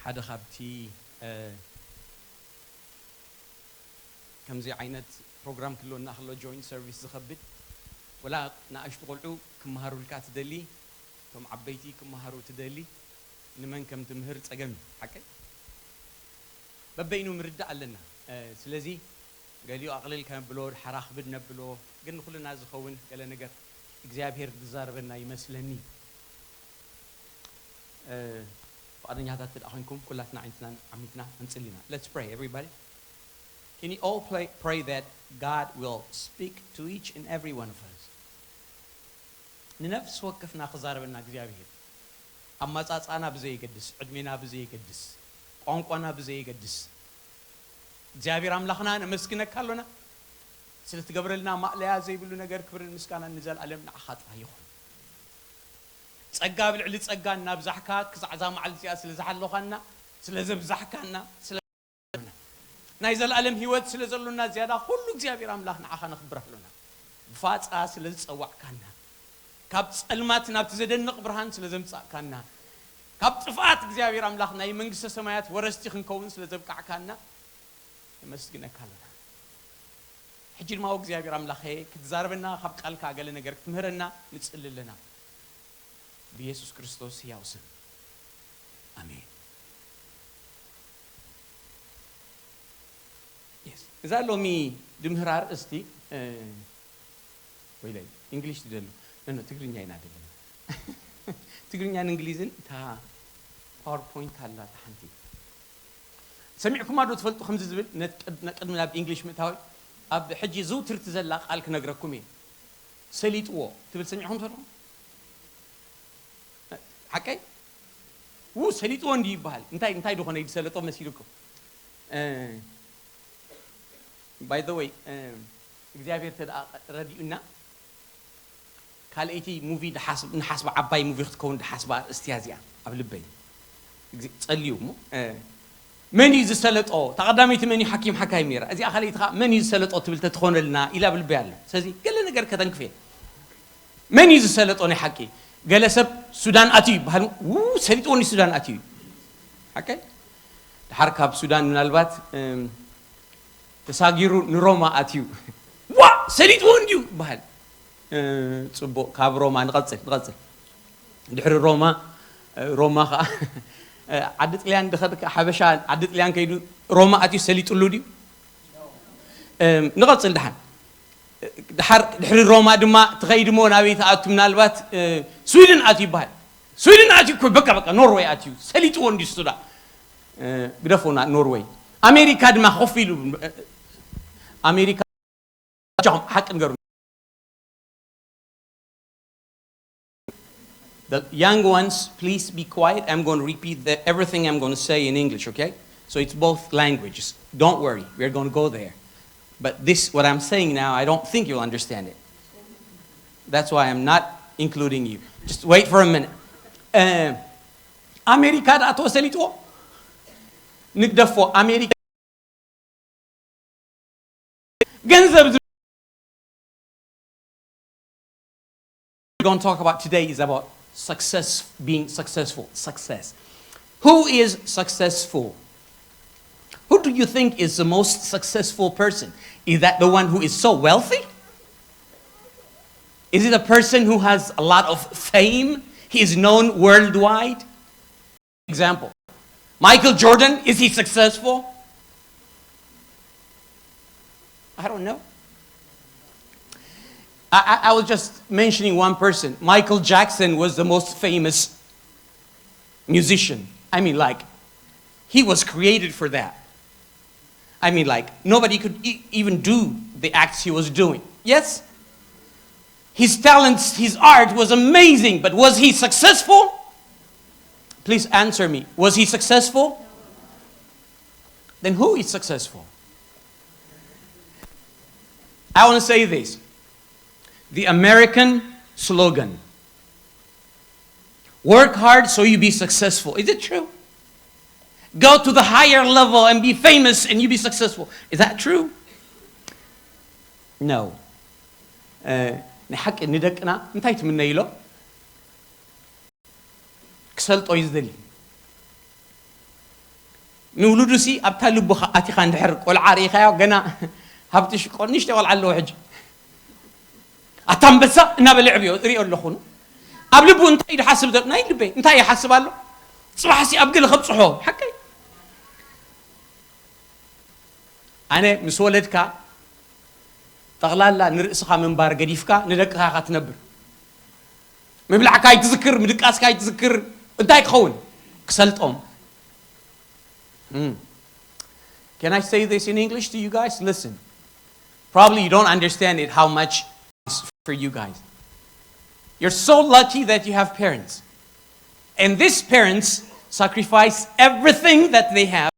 ሓደ ካብቲ፣ እ፣ ከምዚ ዓይነት ፕሮግራም ክህልወና ከሎ፣ ጆይንት ሰርቪስ ዝኸብድ፣ ወላ ንኣሽቱ ቆልዑ ክመሃሩልካ ትደሊ፣ እቶም ዓበይቲ ክመሃሩ ትደሊ፣ ንመን ከም ትምህር ጸገም እዩ። ሓቀይ? በበይኑ ምርዳእ ኣለና። እ፣ ስለዚ ገሊኡ ኣቕልል ከነብሎ፣ ድሓር ኣኽብድ ነብሎ፣ ግን ንኹልና ዝኸውን ገለ ነገር እግዚኣብሔር ዝዛረበና ይመስለኒ። እ፣ ፍቓደኛታት እንተ ደኣ ኮይንኩም፣ ኩላትና ኣዒንትና ዓሚትና እንጽሊ ኢና። Let's pray, everybody. Can you all play, pray that God will speak to each and every one of us? ንነፍሲ ወከፍና ክዛረበና እግዚኣብሔር፣ ኣመጻጽኣና ብዘየገድስ፣ ዕድሜና ብዘየገድስ፣ ቋንቋና ብዘየገድስ፣ እግዚኣብሔር ኣምላኽና ነመስግነካ ኣሎና። ስለ ትገብረልና ማእለያ ዘይብሉ ነገር ክብርን ምስጋናን ንዘለኣለም ንዓኻ ጥራይ ይኹን። ጸጋ ኣብ ልዕሊ ጸጋ እናብዛሕካ ክሳዕ እዛ መዓልቲ እዚኣ ስለ ዝሓለኻና፣ ስለ ዘብዛሕካና፣ ስለ ናይ ዘለኣለም ህይወት ስለ ዘሎና ዝያዳ ኩሉ እግዚኣብሔር ኣምላኽ ንዓኻ ነኽብር ኣሎና። ብፋጻ ስለ ዝጸዋዕካና፣ ካብ ጸልማት ናብቲ ዘደንቕ ብርሃን ስለ ዘምጻእካና፣ ካብ ጥፍኣት እግዚኣብሔር ኣምላኽ ናይ መንግስተ ሰማያት ወረስቲ ክንከውን ስለ ዘብቃዕካና ነመስግነካ ኣሎና። ሕጂ ድማ እግዚኣብሔር ኣምላኸ ክትዛረበና፣ ካብ ቃልካ ገለ ነገር ክትምህረና ንጽሊ ኣለና። ብየሱስ ክርስቶስ ህያው ስም። ኣሜን። የስ። እዛ ሎሚ ድምህር ኣርእስቲ፣ እ፣ ወይለይ፣ እንግሊሽ ትደሉ? ኖ፣ ኖ፣ ትግርኛ ኢና ደለና። ትግርኛን እንግሊዝን እታ ፓወርፖይንት ኣላ፣ እታ ሓንቲ። ሰሚዕኩማ ዶ ትፈልጡ ከምዚ ዝብል? ነት-፣ ቅድ-፣ ቅድሚ ናብ እንግሊሽ ምእታወይ፣ ኣብ ሕጂ ዝውትርቲ ዘላ ቃል ክነግረኩም እየ። ሰሊጥዎ ትብል ሰሚዕኹም ትፈልጡ? ሓቀይ? ው ሰሊጥዎ እንዲ ይበሃል። እንታይ እንታይ ዝኾነ ይዝሰለጦ መሲልኩም? ባይ ዘ ወይ እግዚኣብሔር ተደኣ ረዲኡና ካልኣይቲ ሙቪ ንሓስብ ንሓስባ ዓባይ ሙቪ ክትከውን ድሓስባ ኣርእስቲ እያ እዚኣ ኣብ ልበይ። እግዚ- ጸልዩ እሞ መን እዩ ዝሰለጦ? ተቐዳመይቲ መን እዩ ሓኪም ሓካይም ነይራ? እዚኣ ካልኣይቲ ኸዓ መን እዩ ዝሰለጦ ትብል ተትኾነልና ኢላ ኣብ ልበይ ኣሎ። ስለዚ ገለ ነገር ከተንክፍ እየ። መን እዩ ዝሰለጦ ናይ ሓቂ? ገለ ሰብ ሱዳን ኣትዩ ይበሃል። ው ሰሊጥዎ ንሱዳን ኣትዩ እዩ። ሓቀይ? ድሓር ካብ ሱዳን ምናልባት ተሳጊሩ ንሮማ ኣትዩ ዋ ሰሊጥዎ እንድዩ ይበሃል። ጽቡቕ፣ ካብ ሮማ ንቐጽል ንቐጽል። ድሕሪ ሮማ ሮማ ከዓ ዓዲ ጥልያን ድኸድ ሓበሻ ዓዲ ጥልያን ከይዱ ሮማ ኣትዩ ሰሊጥሉ ድዩ? ንቐጽል ድሓን ድሓር ድሕሪ ሮማ ድማ ትኸይድ እሞ ናበይ ትኣቱ? ምናልባት ስዊድን ኣትዩ ይበሃል። ስዊድን ኣትዩ እኮ በቃ በቃ ኖርወይ ኣትዩ ሰሊጥዎ እንዲ ሱዳ ግደፎና ኖርወይ ኣሜሪካ ድማ ኮፍ ኢሉ ኣሜሪካ ሓቂ ንገሩ The young ones, please be quiet. I'm going to repeat the, everything I'm going to say in English, okay? So it's both languages. Don't worry, we're going to go there. But this, what I'm saying now, I don't think you'll understand it. That's why I'm not including you. Just wait for a minute. Um, ኣሜሪካ ደኣ ተወሰሊጥዎ ንግደፎ ኣሜሪካ ገንዘብ ዝ- We're going to talk about today is about success, being successful, success. Who is successful? Who do you think is the most successful person? Is that the one who is so wealthy? Is it a person who has a lot of fame? He is known worldwide? Example, Michael Jordan, is he successful? I don't know. I, I, I was just mentioning one person. Michael Jackson was the most famous musician. I mean, like, he was created for that. I mean, like, nobody could e- even do the acts he was doing. Yes? His talents, his art was amazing, but was he successful? Please answer me. Was he successful? Then who is successful? I want to say this. The American slogan, work hard so you be successful. Is it true? Go to the higher level and be famous and you be successful. Is that true? No. ንሓቂ ንደቅና እንታይ ትምነይሎ ክሰልጦ እዩ ዝደሊ ንውሉዱሲ ኣብታ ልቡ ኣቲኻ እንድሕር ቆልዓ ርኢኻዮ ገና ሃብቲ ሽቆ ንሽተ ቆልዓ ኣለዎ ሕጂ ኣታ ኣንበሳ እናበለ ዕብዮ እሪኦ ኣለኹ ኣብ ልቡ እንታይ ድሓስብ ዘሎ ናይ ልበይ እንታይ ይሓስብ ኣሎ ፅባሕሲ ኣብ ገለ ከብፅሖ ሓቀይ ኣነ ምስ ወለድካ ጠቕላላ ንርእስኻ ምንባር ገዲፍካ ንደቅኻ ኢኻ ትነብር ምብላዕካ ኣይትዝክር ምድቃስካ ኣይትዝክር እንታይ ክኸውን ክሰልጦም Can I say this in English to you guys? Listen. Probably you don't understand it how much it's for you guys. You're so lucky that you have parents. And these parents sacrifice everything that they have.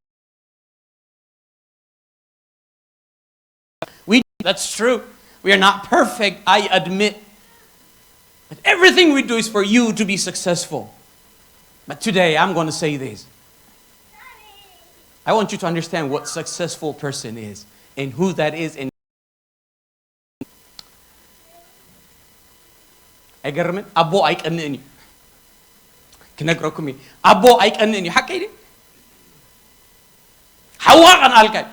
We that's true. We are not perfect, I admit. But everything we do is for you to be successful. But today I'm going to say this. I want you to understand what successful person is and who that is and ኣይገርምን ኣቦ ኣይቀንእን እዩ ክነግረኩም እዩ ኣቦ ኣይቀንእን እዩ ሓቀይ ድዩ ሓዋ ቀንኣልካ እዩ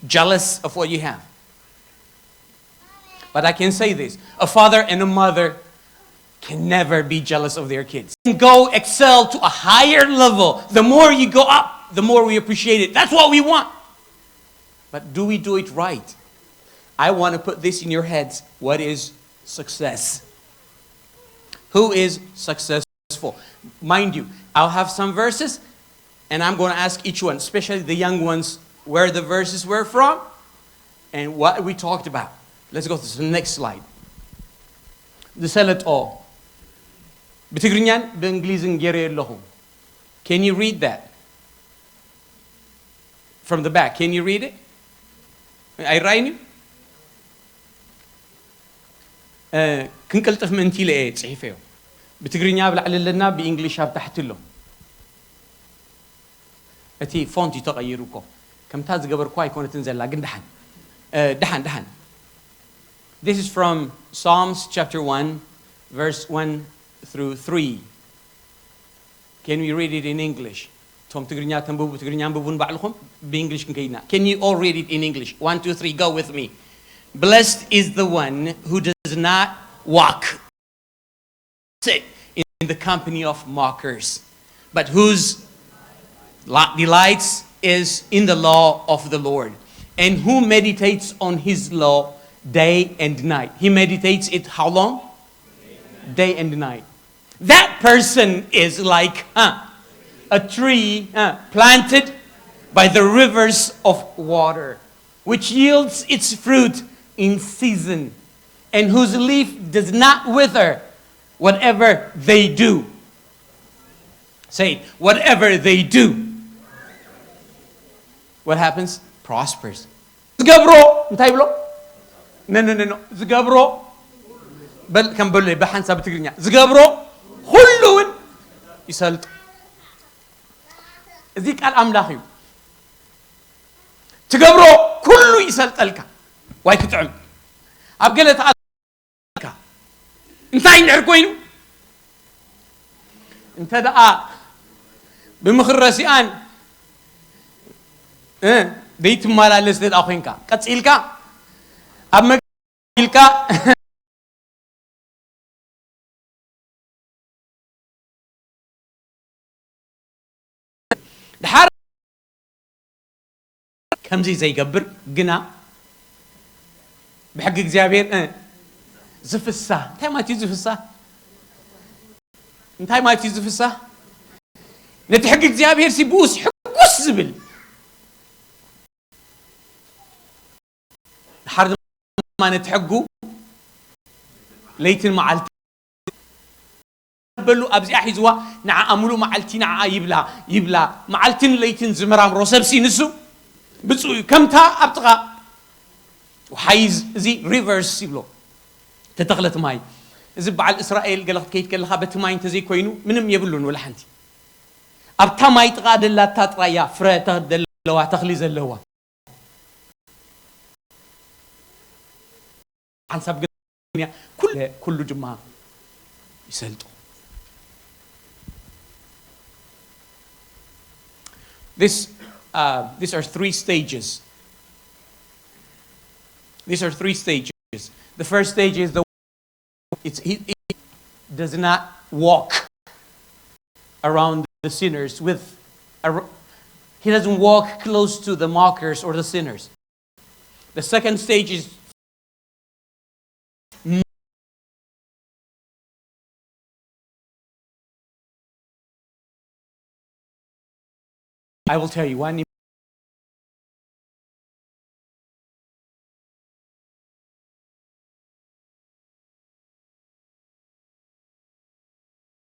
jealous of what you have. But I can say this a father and a mother can never be jealous of their kids. And go excel to a higher level. The more you go up, the more we appreciate it. That's what we want. But do we do it right? I want to put this in your heads. What is success? Who is successful? Mind you, I'll have some verses and I'm going to ask each one, especially the young ones, where the verses were from and what we talked about. Let's go to the next slide. ዝሰለጦ ብትግርኛን ብእንግሊዝን ገይረዮ ኣለኹ። Can you read that? From the back, can you read it? ኣይረኣይን እዩ። ክንቅልጥፍ ምእንቲ ኢለ እየ ጽሒፈዮ። ብትግርኛ ኣብ ላዕሊ ኣለና፣ ብእንግሊሽ ኣብ ታሕቲ ኣሎ። እቲ ፎንት እዩ ተቐይሩ እኮ። ከምታ ዝገበርኩ ኣይኮነትን ዘላ፣ ግን ደሓን ደሓን ደሓን። This is from Psalms chapter one, verse one through three. Can we read it in English? እቶም ትግርኛ ተንብቡ ትግርኛ ኣንብቡ ንባዕልኹም፣ ብእንግሊሽ ክንከይድና። Can you all read it in English? One, two, three, go with me. Blessed is the one who does not walk sit in the company of mockers, but whose delights is in the law of the Lord, and who meditates on his law day and night. He meditates it how long? Day and night. That person is like, uh, a tree, uh, planted by the rivers of water, which yields its fruit in season, and whose leaf does not wither. Whatever they do, say it, whatever they do, what happens? Prospers. ዝገብሮ እንታይ ብሎ? ነ ነ ነ ነ። ዝገብሮ በል ከም በሉ ብሓንሳብ ብትግርኛ ዝገብሮ ኩሉ እውን ይሰልጦ። እዚ ቃል ኣምላኽ እዩ። ትገብሮ ኩሉ ይሰልጠልካ። ዋይ ክጥዕም። ኣብ ገለ ተኣ እንታይ እንድሕር ኮይኑ፣ እንተ ደኣ ብምኽሪ ረሲኣን እ ዘይትመላለስ እንተ ደኣ ኮይንካ፣ ቀጺልካ ኣብ መግ ኢልካ ድሓር ከምዚ ዘይገብር ግና ብሕጊ እግዚኣብሔር እ ዝፍሳ። እንታይ ማለት እዩ ዝፍሳ? እንታይ ማለት እዩ ዝፍሳ? ነቲ ሕጊ እግዚኣብሔር ሲ ብኡስ ሕጉስ ዝብል ድሓር ድማ ነቲ ሕጉ ለይትን መዓልቲ በሉ ኣብዚኣ ሒዝዋ ንዓኣ ሙሉእ መዓልቲ ንዓኣ ይብላ ይብላ። መዓልትን ለይትን ዝመራምሮ ሰብሲ ንሱ ብፁዕ እዩ። ከምታ ኣብ ጥቓ ወሓይዝ እዚ ሪቨርስ ይብሎ ተተኽለት ማይ። እዚ በዓል እስራኤል ገለ ክትከይድ ከለኻ በቲ ማይ እንተዘይኮይኑ ምንም የብሉን ወላ ሓንቲ። ኣብታ ማይ ጥቓ ደላታ ጥራያ ፍረ ተ- ዘለዋ ተኽሊ ዘለዋ ሓንሳብ ግን ኩሉ ኩሉ ድማ ይሰልጦ። This, uh, these are three stages. These are three stages. The first stage is the it's, he, he does not walk around the sinners with a, he doesn't walk close to the mockers or the sinners. The second stage is I will tell you one.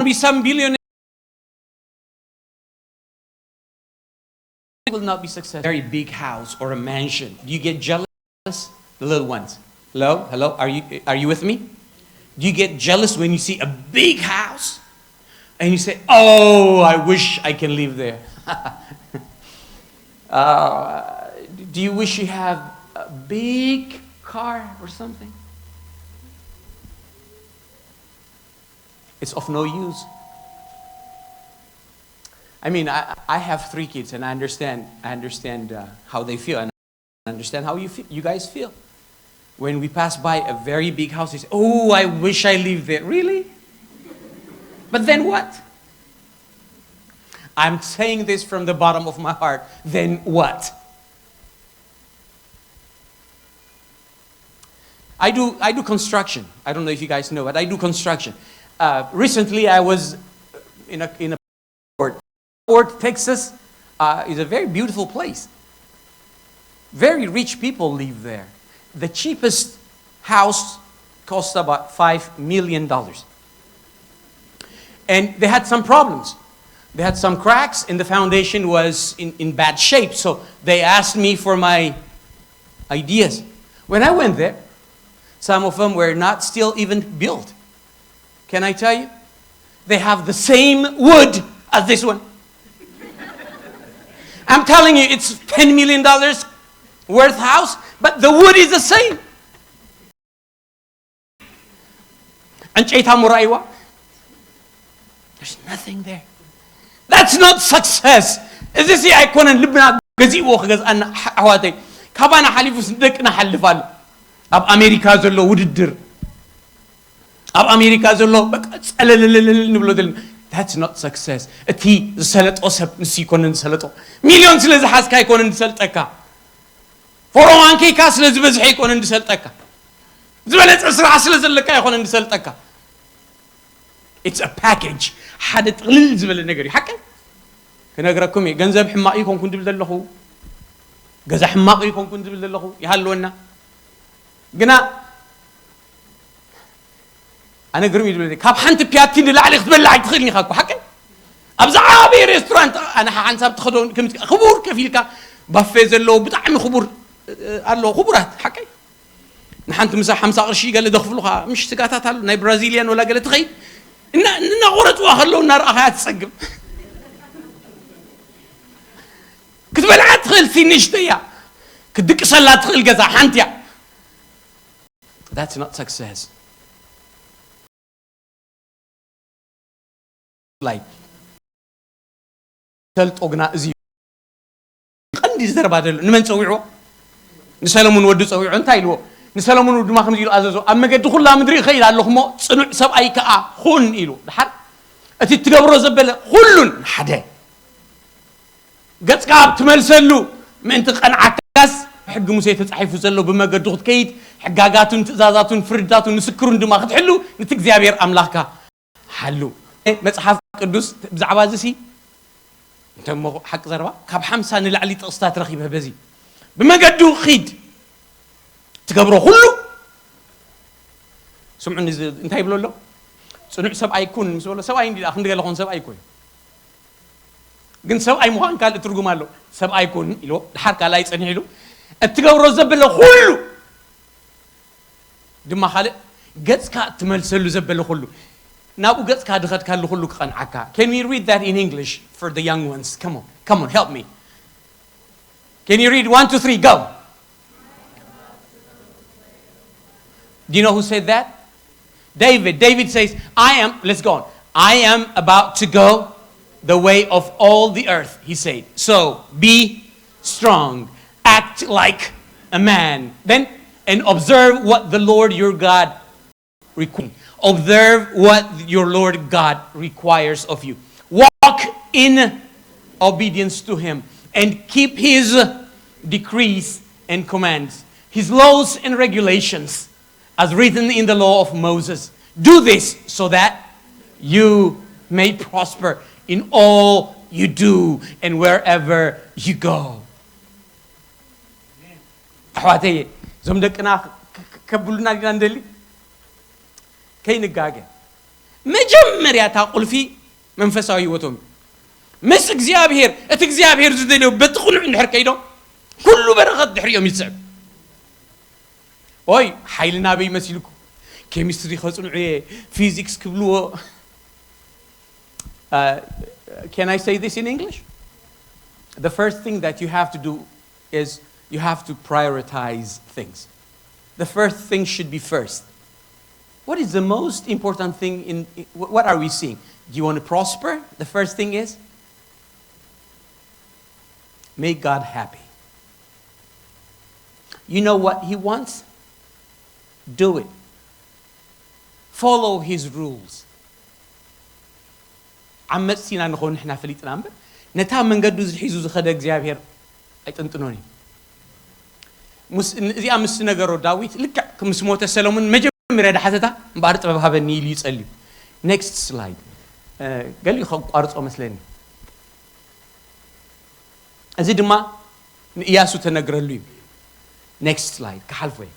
Be some billionaire will not be successful. Very big house or a mansion. Do you get jealous? The little ones. Hello, hello. Are you are you with me? Do you get jealous when you see a big house and you say, "Oh, I wish I can live there"? Uh, do you wish you have a big car or something? It's of no use. I mean, I, I have three kids, and I understand, I understand uh, how they feel, and I understand how you, feel, you guys feel. When we pass by a very big house, you say, "Oh, I wish I lived there." Really? But then what? I'm saying this from the bottom of my heart. Then what? I do, I do construction. I don't know if you guys know, but I do construction. Uh, recently, I was in a, in a port. Port, Texas uh, is a very beautiful place. Very rich people live there. The cheapest house cost about five million dollars. And they had some problems. They had some cracks, and the foundation was in, in bad shape. So they asked me for my ideas. When I went there, some of them were not still even built. Can I tell you? They have the same wood as this one. I'm telling you, it's ten million dollars worth house, but the wood is the same. ዕንጨይታ ሙራይዋ? There's nothing there. That's not success. እዚ ሲ ኣይኮነን ልብና ገዚእዎ ክገዝኣና ኣሕዋተይ። ካባና ሓሊፉስ ንደቅና ሓልፍ ኣሎ። ኣብ ኣሜሪካ ዘሎ ውድድር፣ ኣብ ኣሜሪካ ዘሎ በቃ ጸለለለለል ንብሎ ዘለና። That's not success። እቲ ዝሰለጦ ሰብ ንሱ ይኮነን ዝሰለጦ። ሚልዮን ስለ ዝሓዝካ ኣይኮነን ዝሰልጠካ። ፎሮዋንኬካ ስለ ዝበዝሐ ኣይኮነን ዝሰልጠካ። ዝበለጸ ስራሕ ስለ ዘለካ ኣይኮነን ዝሰልጠካ። It's a package። ሓደ ጥቕልል ዝበለ ነገር እዩ። ሓቀይ ክነግረኩም እየ። ገንዘብ ሕማቕ ይኮንኩን ዝብል ዘለኹ፣ ገዛ ሕማቕ ይኮንኩን ዝብል ዘለኹ ይሃለወና። ግና ኣነ ግርም እዩ ዝብለኒ፣ ካብ ሓንቲ ፒያቲ ንላዕሊ ክትበልዕ ኣይትኽእልን ኢኻ እኮ። ሓቀይ ኣብዛ ዓበይ ሬስቶራንት ኣነ ሓንሳብ ትኸዶ ክቡር ከፊልካ ባፌ ዘለዎ ብጣዕሚ ክቡር ኣሎ። ክቡራት ሓቀይ ንሓንቲ ምሳ ሓምሳ ቅርሺ ገለ ዘኽፍሉኻ ምሽ ስጋታት ኣሎ ናይ ብራዚልያን ወላ ገለ ትኸይድ እና እናቆረፅዋ ከለዉ እናረኣኻያ ትፀግብ። ክትበልዓ ትኽእል ሲ ንእሽተይ እያ። ክትድቅሰላ ትኽእል ገዛ ሓንቲ እያ። That's not success. Like ሰልጦ ግና እዚ እዩ። ቀንዲ ዘረባ ዘሎ ንመን ጸዊዕዎ? ንሰለሙን ወዱ ጸዊዑ እንታይ ኢልዎ? ንሰለሙን ወዱ ድማ ከምዚ ኢሉ ኣዘዞ፣ ኣብ መገዲ ኩላ ምድሪ እኸይድ ኣለኹ እሞ ጽኑዕ ሰብኣይ ከኣ ኩን ኢሉ። ድሓር እቲ ትገብሮ ዘበለ ኩሉን ሓደ ገጽካ ኣብ ትመልሰሉ ምእንቲ ቀንዓካስ ሕጊ ሙሴ ተጻሒፉ ዘሎ ብመገዱ ክትከይድ ሕጋጋቱን ትእዛዛቱን ፍርድታቱን ምስክሩን ድማ ክትሕሉ ነቲ እግዚኣብሔር ኣምላኽካ ሓሉ። መጽሓፍ ቅዱስ ብዛዕባ እዚ ሲ እንተ እሞ ሓቂ ዘረባ ካብ ሓምሳ ንላዕሊ ጥቕስታት ረኺበ በዚ ብመገዱ ኺድ ትገብሮ ኩሉ ስምዑኒ እዚ እንታይ ይብሎ ኣሎ? ጽኑዕ ሰብኣይ ኩን ምስ በሎ ሰብኣይ እንዲ ክንዲ ገለ ኾን ሰብኣይ ኩን ግን ሰብኣይ ምዃን ካልእ ትርጉም ኣሎ። ሰብኣይ ኩን ኢልዎ ድሓር ካልኣይ ጸኒሕ ኢሉ እትገብሮ ዘበለ ኩሉ ድማ ካልእ ገጽካ እትመልሰሉ ዘበለ ኩሉ ናብኡ ገጽካ ድኸድካሉ ኩሉ ክቐንዓካ። Can we read that in English for the young ones? Come on, come on, help me. Can you read one, two, three, go? Do you know who said that? David. David says, I am, let's go on. I am about to go the way of all the earth, he said. So be strong, act like a man. Then, and observe what the Lord your God requires. Observe what your Lord God requires of you. Walk in obedience to him and keep his decrees and commands, his laws and regulations, as written in the law of Moses. Do this so that you may prosper in all you do and wherever you go. ኣሕዋተየ እዞም ደቅና ከብሉና ዲና ንደሊ ከይንጋገ መጀመርያ እታ ቁልፊ መንፈሳዊ ህይወቶም ምስ እግዚኣብሔር እቲ እግዚኣብሔር ዝደልዮ በቲ ቅኑዕ እንድሕር ከይዶም ኩሉ በረኸት ድሕሪኦም ይስዕብ። ኦይ ሓይሊ ናበይ መሲልኩ ኬሚስትሪ ከፅንዑ እየ ፊዚክስ ክብልዎ። Uh, can I say this in English? The first thing that you have to do is you have to prioritize things. The first thing should be first. What is the most important thing in what are we seeing? Do you want to prosper? The first thing is make God happy. You know what he wants? Do it. Follow his rules. ዓመፅቲ ኢና ንኸውን ንሕና ፈሊጥና እምበር ነታ መንገዱ ዝሒዙ ዝኸደ እግዚኣብሔር ኣይጥንጥኖን እዩ። እዚኣ ምስ ነገሮ ዳዊት ልክዕ ምስ ሞተ ሰለሙን መጀመርያ ዳሓተታ እምበኣር ጥበብ ሃበኒ ኢሉ ይጸልዩ። Next slide. ገሊኡ ከቋርጾ መስለኒ። እዚ ድማ ንእያሱ ተነግረሉ እዩ። Next slide. ክሓልፎ እየ።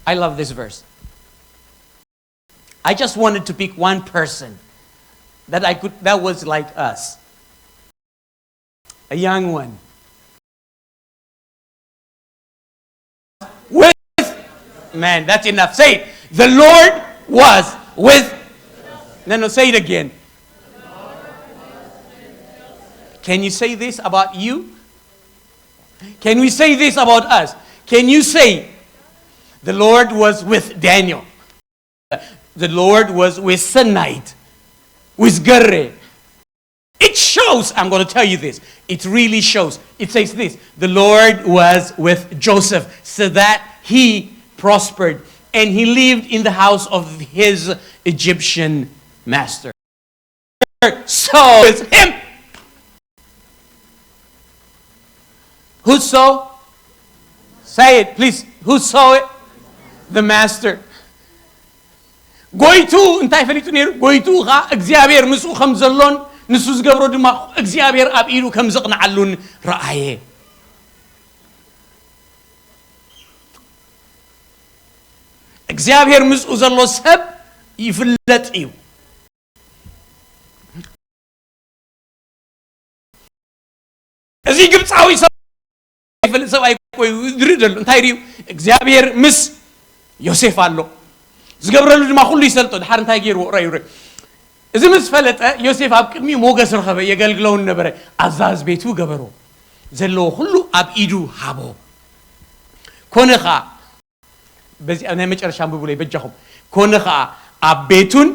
I love this verse. I just wanted to pick one person that I could, that was like us. A young one. With, man, that's enough. Say it. The Lord was with. No, no, say it again. Can you say this about you? Can we say this about us? Can you say, "The Lord was with Daniel. The Lord was with Senite, with Gere"? It shows, I'm going to tell you this. It really shows. It says this: "The Lord was with Joseph, so that he prospered, and he lived in the house of his Egyptian master." So is him. Who saw? Say it, please. Who saw it? The master. ጎይቱ እንታይ ፈሊጡ ነይሩ? ጎይቱ ኸዓ እግዚኣብሔር ምስኡ ከም ዘሎን ንሱ ዝገብሮ ድማ እግዚኣብሔር ኣብ ኢዱ ከም ዘቕንዓሉን ረኣየ። እግዚኣብሔር ምስኡ ዘሎ ሰብ ይፍለጥ እዩ። እዚ ግብፃዊ ሰብ ይፈልጥ ሰብኣይ ኮይኑ ዝርኢ ዘሎ እንታይ ድዩ? እግዚኣብሔር ምስ ዮሴፍ ኣሎ። ዝገብረሉ ድማ ኩሉ ይሰልጦ። ድሓር እንታይ ገይርዎ? ራዩ ራዩ። እዚ ምስ ፈለጠ ዮሴፍ ኣብ ቅድሚኡ ሞገስ ረኸበ፣ የገልግለውን ነበረ። ኣዛዝ ቤቱ ገበሮ። ዘለዎ ኩሉ ኣብ ኢዱ ሃቦ። ኮነ ኸዓ፣ በዚ ኣብ ናይ መጨረሻ ኣንብቡለይ በጃኹም። ኮነ ኸዓ ኣብ ቤቱን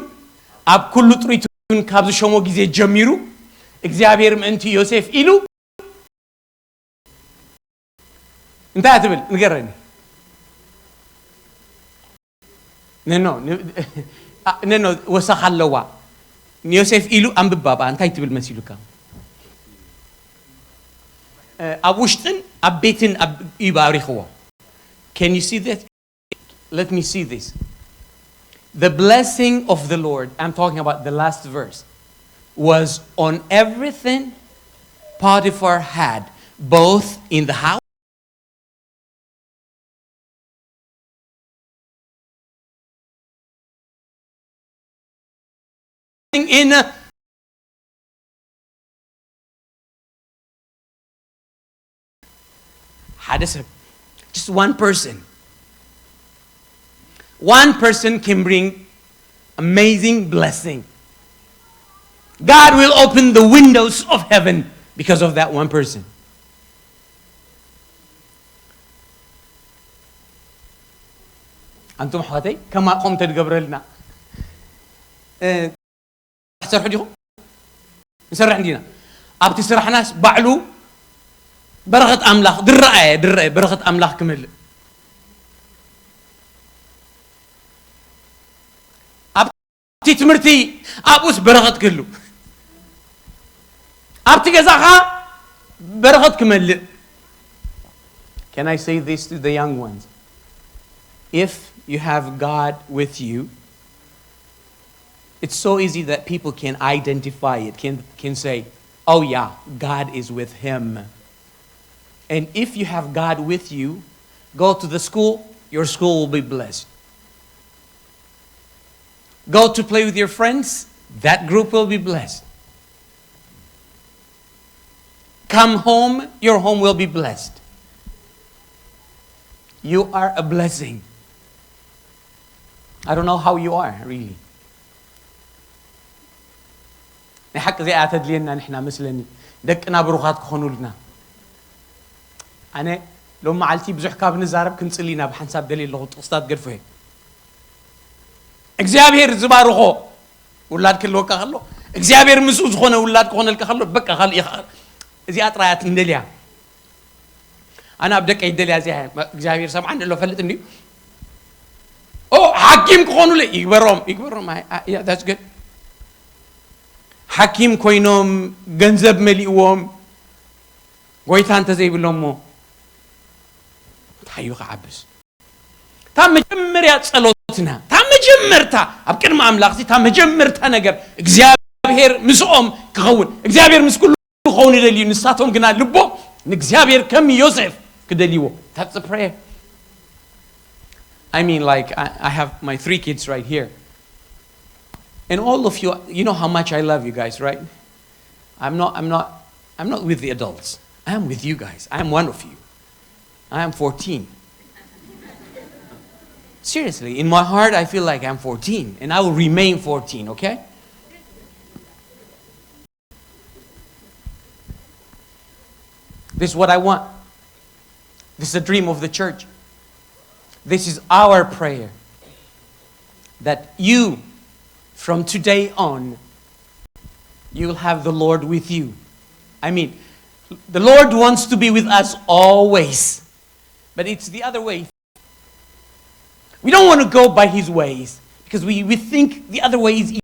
ኣብ ኩሉ ጥሪቱን ካብ ዝሸሞ ግዜ ጀሚሩ እግዚኣብሔር ምእንቲ ዮሴፍ ኢሉ እንታይ እያ ትብል? ንገረኒ። ነኖ፣ ን-፣ አ፣ ነኖ፣ ወሰኽ ኣለዋ። ንዮሴፍ ኢሉ ኣንብባ ብኣ እንታይ ትብል መሲሉካ? እ፣ ኣብ ውሽጥን ኣብ ቤትን ኣብ፣ እዩ ባሪኽዎ። Can you see that? Let me see this. The blessing of the Lord, I'm talking about the last verse, was on everything Potiphar had, both in the house in ሓደ ሰብ, just one person, one person can bring amazing blessing. God will open the windows of heaven because of that one person. ኣንቱም ኣሕዋተይ ከማኹም ተድገብረልና። ትሰርሑ ዲኹም? ንሰርሕ እንዲና። ኣብቲ ስራሕናስ ባዕሉ በረኸት ኣምላኽ ድረኣየ፣ ድረኣየ በረኸት ኣምላኽ ክመልእ። ኣብቲ ትምህርቲ ኣብኡስ በረኸት ክህሉ። ኣብቲ ገዛኻ በረኸት ክመልእ። Can I say this to the young ones? If you have God with you, it's so easy that people can identify it, can, can say, "Oh yeah, God is with him." And if you have God with you, go to the school, your school will be blessed. Go to play with your friends, that group will be blessed. Come home, your home will be blessed. You are a blessing. I don't know how you are, really. ናይ ሓቂ እዚኣ ተድልየና ንሕና መስለኒ፣ ደቅና ብሩኻት ክኾኑልና። ኣነ ሎም መዓልቲ ብዙሕ ካብ ንዛረብ ክንጽሊ ኢና ብሓንሳብ ደልየ ኣለኹ፣ ጥቕስታት ገድፎ እየ። እግዚኣብሔር ዝባርኾ ውላድ ክህልወካ ከሎ፣ እግዚኣብሔር ምስኡ ዝኾነ ውላድ ክኾነልካ ከሎ፣ በቃ ካልእ ኢኻ። እዚኣ ጥራይ እያ ትንደልያ። ኣነ ኣብ ደቀይ ደልያ እዚኣ እያ። እግዚኣብሔር ሰምዓኒ ኣሎ ፈልጥ እንድዩ። ኦ፣ ሓኪም ክኾኑለይ፣ ይግበሮም፣ ይግበሮም። ኣይ፣ ኣይ፣ yeah, that's good። ሓኪም ኮይኖም፣ ገንዘብ መሊእዎም፣ ጎይታ እንተዘይብሎሞ፣ እንታይ እዩ ክዓብስ? እታ መጀመርያ ጸሎትና፣ እታ መጀመርታ ኣብ ቅድሚ ኣምላኽ፣ እታ መጀመርታ ነገር እግዚኣብሔር ምስኦም ክኸውን፣ እግዚኣብሔር ምስ ኩሉ ክኸውን ይደልዩ። ንሳቶም ግና ልቦም ንእግዚኣብሔር ከም ዮሴፍ ክደልይዎ። That's the prayer. I mean, like, I, I have my three kids right here. And all of you, you know how much I love you guys, right? I'm not, I'm not, I'm not with the adults. I am with you guys. I am one of you. I am fourteen. Seriously, in my heart, I feel like I'm fourteen, and I will remain fourteen, okay? This is what I want. This is a dream of the church. This is our prayer, that you, from today on, you will have the Lord with you. I mean, the Lord wants to be with us always, but it's the other way. We don't want to go by his ways because we, we think the other way is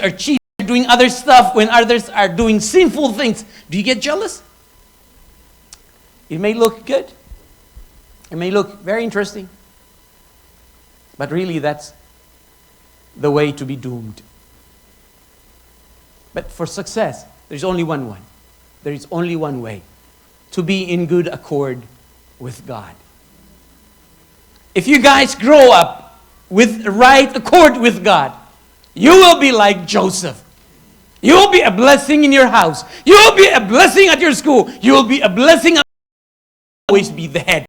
are cheating, doing other stuff when others are doing sinful things. Do you get jealous? It may look good. It may look very interesting. But really, that's the way to be doomed. But for success, there's only one one. There is only one way to be in good accord with God. If you guys grow up with right accord with God, you will be like Joseph. You will be a blessing in your house. You will be a blessing at your school. You will be a blessing. Always be the head.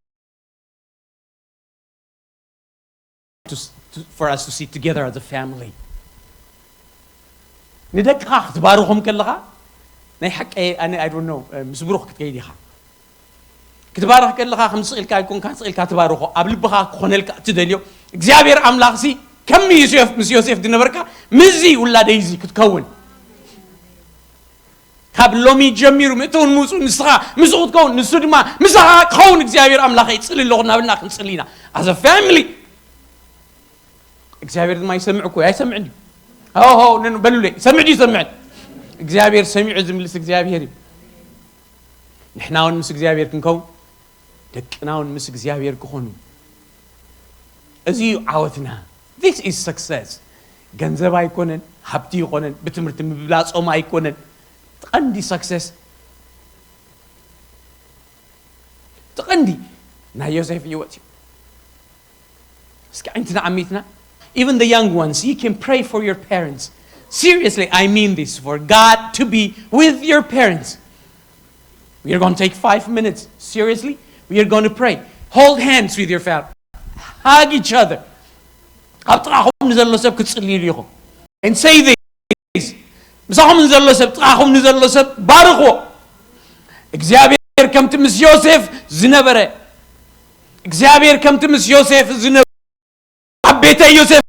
To, to, for us to sit together as a family. ንደቅኻ ክትባርኾም ከለኻ ናይ ሓቂ ኣነ I don't know፣ ምስ ብሩኽ ክትከይድ ኢኻ። ክትባርኽ ከለኻ ከም ስቕ ኢልካ ኣይኮንካን፣ ስቕ ኢልካ ትባርኾ፣ ኣብ ልብኻ ክኾነልካ እትደልዮ። እግዚኣብሔር ኣምላኽሲ ከም ዮሴፍ፣ ምስ ዮሴፍ ዝነበርካ ምስዚ ውላደይዚ ክትከውን። ካብ ሎሚ ጀሚሩ ምእተውን ምውፁ ንስኻ ምስኡ ክትከውን፣ ንሱ ድማ ምሳኻ ክኸውን እግዚኣብሔር ኣምላኸይ ጽሊ ኣለኹ እናበልና ክንጽሊ ኢና። As a family። እግዚኣብሔር ድማ ይሰምዕ እኮ ኣይሰምዕን እዩ። ሆ ሆ ነን በሉለይ፣ ይሰምዕ ድዩ ይሰምዕን? እግዚኣብሔር ሰሚዑ ዝምልስ እግዚኣብሔር እዩ። ንሕና እውን ምስ እግዚኣብሔር ክንከውን፣ ደቅና እውን ምስ እግዚኣብሔር ክኾኑ። እዚ እዩ ዓወትና። This is success. ገንዘብ ኣይኮነን፣ ሃብቲ ይኮነን፣ ብትምህርቲ ምብላጾም ኣይኮነን። ትቐንዲ success፣ ትቐንዲ ናይ ዮሴፍ ህይወት እዩ። እስኪ ዓይንትና ዓሚትና። Even the young ones, you can pray for your parents. Seriously, I mean this, for God to be with your parents. We are going to take five minutes. Seriously, we are going to pray. Hold hands with your family. Hug each other. ኣብ ጥቓኹም ንዘሎ ሰብ ክትጽልይሉ ኢኹም። And say this. ምሳኹም ንዘሎ ሰብ፣ ጥቓኹም ንዘሎ ሰብ ባርኽዎ። እግዚኣብሔር ከምቲ ምስ ዮሴፍ ዝነበረ፣ እግዚኣብሔር ከምቲ ምስ ዮሴፍ ዝነበረ፣ ኣብ ቤተ ዮሴፍ።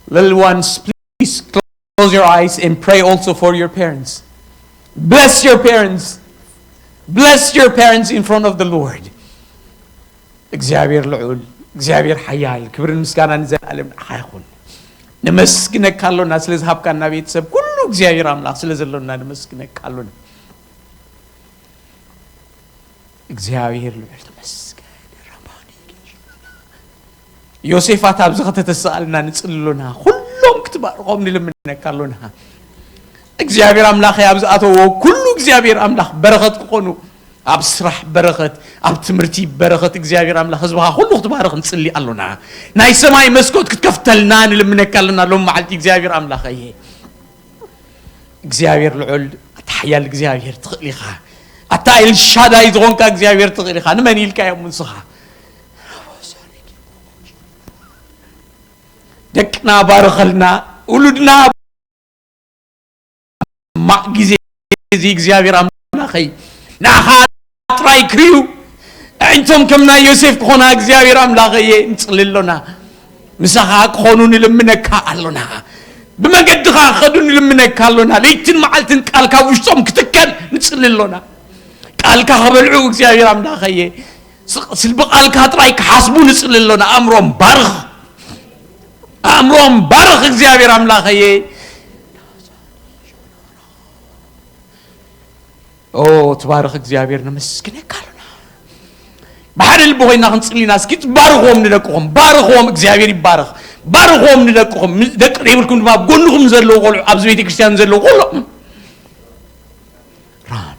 Little ones, please close your eyes and pray also for your parents. Bless your parents. Bless your parents in front of the Lord. እግዚኣብሔር ልዑል፣ እግዚኣብሔር ሓያል፣ ክብርን ምስጋናን ንዘለኣለም ንዓኻ ይኹን። ነመስግነካ ኣሎና ስለ ዝሃብካና ቤተሰብ ኩሉ እግዚኣብሔር ኣምላኽ ስለ ዘሎና ነመስግነካ ኣሎና። እግዚኣብሔር ልዑል ተመስገን። ዮሴፋት ኣብዚ ከተተሰኣልና ንጽሊ ኣሎና። ኩሎም ክትባርኾም ንልምነካ ኣሎና። እግዚኣብሔር ኣምላኸይ ኣብ ዝኣተዎ ኩሉ እግዚኣብሔር ኣምላኽ በረኸት ክኾኑ፣ ኣብ ስራሕ በረኸት፣ ኣብ ትምህርቲ በረኸት እግዚኣብሔር ኣምላኽ ህዝብኻ ኩሉ ክትባርኽ ንጽሊ ኣሎና። ናይ ሰማይ መስኮት ክትከፍተልና ንልምነካ ኣሎና። ሎም መዓልቲ እግዚኣብሔር ኣምላኸይ እግዚኣብሔር ልዑል ኣታ ሓያል እግዚኣብሔር ትኽእል ኢኻ። ኣታ ኤልሻዳይ ዝኾንካ እግዚኣብሔር ትኽእል ኢኻ። ንመን ኢልካ እዮም ንስኻ? ደቅና ባርኸልና፣ ውሉድና ማእ ግዜ እዚ እግዚኣብሔር ኣምላኸይ ንኣኻ ጥራይ ክርእዩ ኣዒንቶም ከም ናይ ዮሴፍ ክኾና እግዚኣብሔር ኣምላኸየ ንጽሊ ኣሎና። ምሳኻ ክኾኑ ንልምነካ ኣሎና። ብመገድኻ ክኸዱ ንልምነካ ኣሎና። ለይትን መዓልትን ቃልካ ኣብ ውሽጦም ክትከል ንጽሊ ኣሎና። ቃልካ ክበልዑ እግዚኣብሔር ኣምላኸየ ስ-፣ ስል-፣ ብቃልካ ጥራይ ክሓስቡ ንጽሊ ኣሎና። ኣእምሮም ባርኽ። ኣእምሮም ባርኽ እግዚኣብሔር ኣምላኸየ። ኦ ትባርኽ እግዚኣብሔር ነመስግነካ ኣሎና። ብሓደ ልቢ ኮይና ክንጽሊ ኢና። እስኪ ባርኽዎም ንደቅኹም፣ ባርኽዎም፣ እግዚኣብሔር ይባረኽ። ባርኽዎም ንደቅኹም፣ ደቂ ዘይብልኩም ድማ ኣብ ጎንኹም ዘለዉ ቆልዑ፣ ኣብዚ ቤተ ክርስቲያን ዘለዉ ቆልዑ። ራን።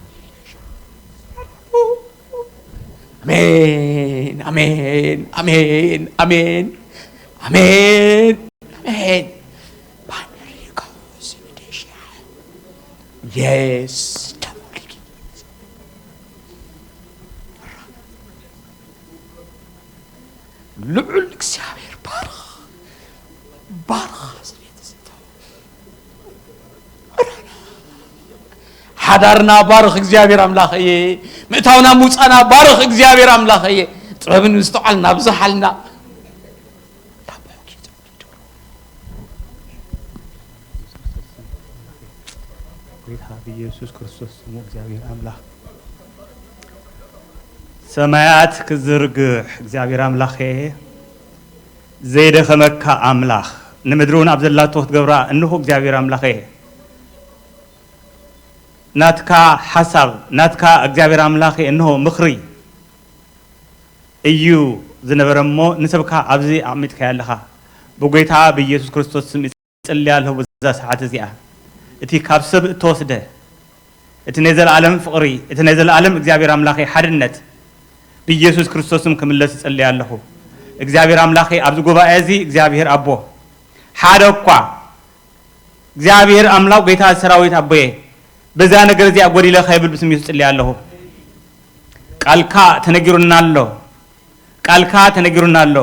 ኣሜን፣ ኣሜን፣ ኣሜን፣ ኣሜን፣ ኣሜን፣ ኣሜን። ባንደሪካ ሲሚዴሽያ። የስ፣ ተሞልኪ። ልዑል እግዚኣብሔር ባርኽ፣ ባርኽ። ሓዳርና ባርኽ እግዚኣብሔር ኣምላኸየ። ምእታውና ምውፃእና ባርኽ እግዚኣብሔር ኣምላኸየ። ጥበብን ምስትውዓልን ኣብዝሓልና። ጎይታ ብኢየሱስ ክርስቶስ ስሙ እግዚኣብሔር ኣምላኽ ሰማያት ክዝርግሕ እግዚኣብሔር ኣምላኸ ዘይደኸመካ ኣምላኽ ንምድሪ እውን ኣብ ዘላቶ ክትገብራ እንሆ እግዚኣብሔር ኣምላኸ ናትካ ሓሳብ ናትካ እግዚኣብሔር ኣምላኸ እንሆ ምኽሪ እዩ ዝነበረ እሞ ንሰብካ ኣብዚ ኣቕሚጥካዮ ኣለኻ። ብጎይታ ብኢየሱስ ክርስቶስ ስም እጽሊ ኣለኹ በዛ ሰዓት እዚኣ። እቲ ካብ ሰብ እተወስደ፣ እቲ ናይ ዘለኣለም ፍቕሪ፣ እቲ ናይ ዘለኣለም እግዚኣብሔር ኣምላኸይ ሓድነት ብኢየሱስ ክርስቶስ ስም ክምለስ እጽሊ ኣለኹ። እግዚኣብሔር ኣምላኸይ ኣብዚ ጉባኤ እዚ እግዚኣብሔር ኣቦ ሓደ እኳ እግዚኣብሔር ኣምላኽ ጎይታ ሰራዊት ኣቦየ በዛ ነገር እዚኣ ጎዲለ ከይብል ብስም ኢየሱስ እጽሊ ኣለኹ። ቃልካ ተነጊሩና ኣሎ፣ ቃልካ ተነጊሩና ኣሎ።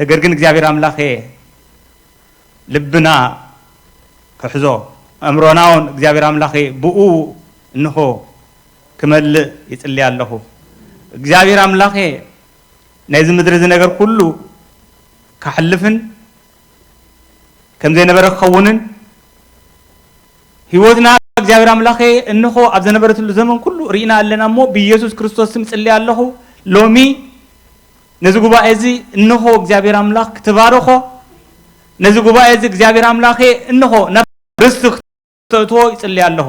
ነገር ግን እግዚኣብሔር ኣምላኸ ልብና ክሕዞ፣ ኣእምሮና እውን እግዚኣብሔር ኣምላኸ ብኡ እንሆ ክመልእ ይጽሊ ኣለኹ። እግዚኣብሔር ኣምላኸ ናይዚ ምድሪ እዚ ነገር ኩሉ ካሕልፍን ከም ዘይነበረ ክኸውንን ህይወትና እግዚኣብሔር ኣምላኸ እንሆ ኣብ ዘነበረትሉ ዘመን ኩሉ ርኢና ኣለና እሞ ብኢየሱስ ክርስቶስ ስም ጽሊ ኣለኹ። ሎሚ ነዚ ጉባኤ እዚ እንሆ እግዚኣብሔር ኣምላኽ ክትባርኾ፣ ነዚ ጉባኤ እዚ እግዚኣብሔር ኣምላኸ እንሆ ናብ ርስቲ ክተእትዎ ይጽሊ ኣለኹ።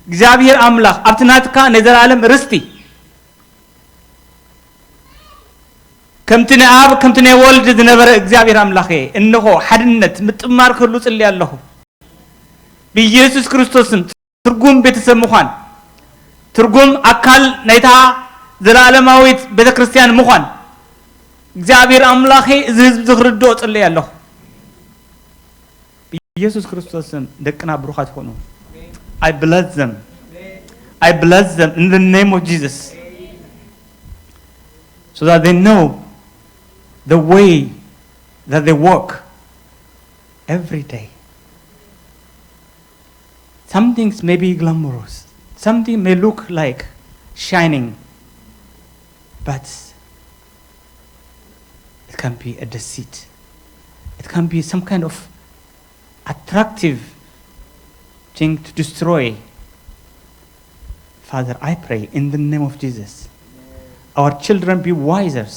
እግዚኣብሔር ኣምላኽ ኣብቲ ናትካ ናይ ዘላለም ርስቲ ከምቲ ናይ ኣብ ከምቲ ናይ ወልድ ዝነበረ እግዚኣብሔር ኣምላኸ እንሆ ሓድነት ምጥማር ክህሉ ጽሊ ኣለኹ። ብኢየሱስ ክርስቶስ ስም ትርጉም ቤተሰብ ምዃን፣ ትርጉም ኣካል ናይታ ዘለኣለማዊት ቤተ ክርስቲያን ምዃን እግዚኣብሔር ኣምላኸ እዚ ህዝቢ እዚ ክርድኦ ጽለየ ኣለኹ። ብኢየሱስ ክርስቶስ ስም ደቅና ብሩኻት ይኾኑ። I bless them. I bless them in the name of Jesus. So that they know the way that they walk every day. Some things may be glamorous. Something may look like shining, but it can be a deceit. It can be some kind of attractive thing to destroy. Father, I pray in the name of Jesus, our children be wisers,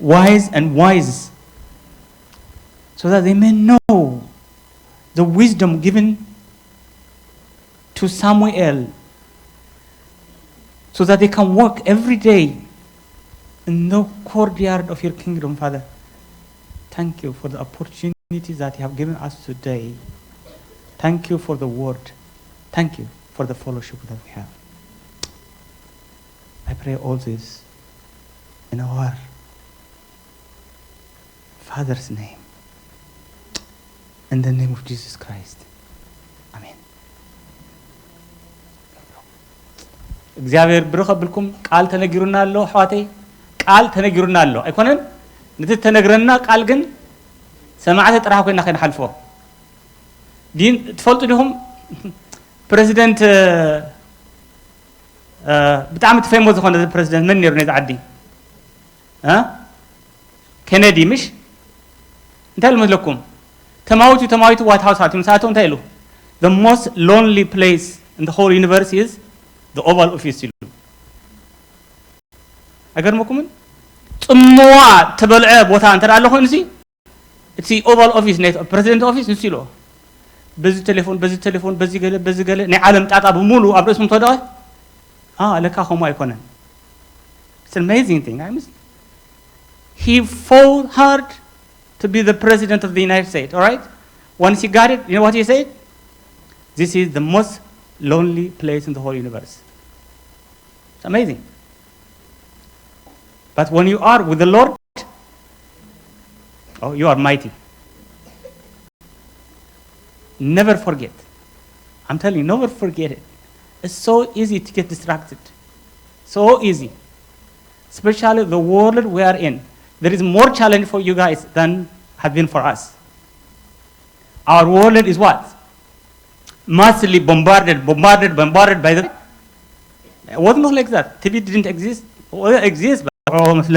wise and wise, so that they may know the wisdom given to Samuel, so that they can walk every day in the courtyard of your kingdom, Father. Thank you for the opportunity that you have given us today. Thank you for the word. Thank you for the fellowship that we have. I pray all this in our Father's name, in the name of Jesus Christ. Amen. እግዚኣብሔር ብርኽ ኣብልኩም። ቃል ተነጊሩና ኣሎ ኣሕዋተይ፣ ቃል ተነጊሩና ኣሎ ኣይኮነን? ነቲ ተነግረና ቃል ግን ሰማዕቲ ጥራሕ ኮይና ከይንሓልፎ። ዲን ትፈልጡ ዲኹም? ፕረዚደንት፣ እ፣ ብጣዕሚ እቲ ፌሞስ ዝኾነ ፕረዚደንት መን ነይሩ ነዚ ዓዲ? እ? ኬነዲ ምሽ? እንታይ ኢሉ መስለኩም? ተማዊቱ፣ ተማዊቱ ዋይት ሃውስ ኣትዩ ምስ ኣተው እንታይ ኢሉ? The most lonely place in the whole universe is the Oval Office ኢሉ። ኣይገርመኩምን? ጽምዋ ተበልዐ ቦታ እንተ ደኣ ኣሎ ኮይኑ፣ እዚ እቲ ኦቫል ኦፊስ ናይ ፕረዚደንት ኦፊስ ንሱ ኢልዎ። በዚ ቴሌፎን፣ በዚ ቴሌፎን፣ በዚ ገለ፣ በዚ ገለ፣ ናይ ዓለም ጣጣ ብምሉእ ኣብ ርእስኹም ተወደቐ? ኣ፣ ለካ ከምኡ ኣይኮነን። It's an amazing thing. I mean, he fought hard to be the president of the United States, all right? Once he got it, you know what he said? "This is the most lonely place in the whole universe." It's amazing. But when you are with the Lord, oh, you are mighty. Never forget. I'm telling you, never forget it. It's so easy to get distracted. So easy. Especially the world we are in. There is more challenge for you guys than have been for us. Our world is what? Massively bombarded, bombarded, bombarded by the. It wasn't like that. T V didn't exist. Well, it exists, but.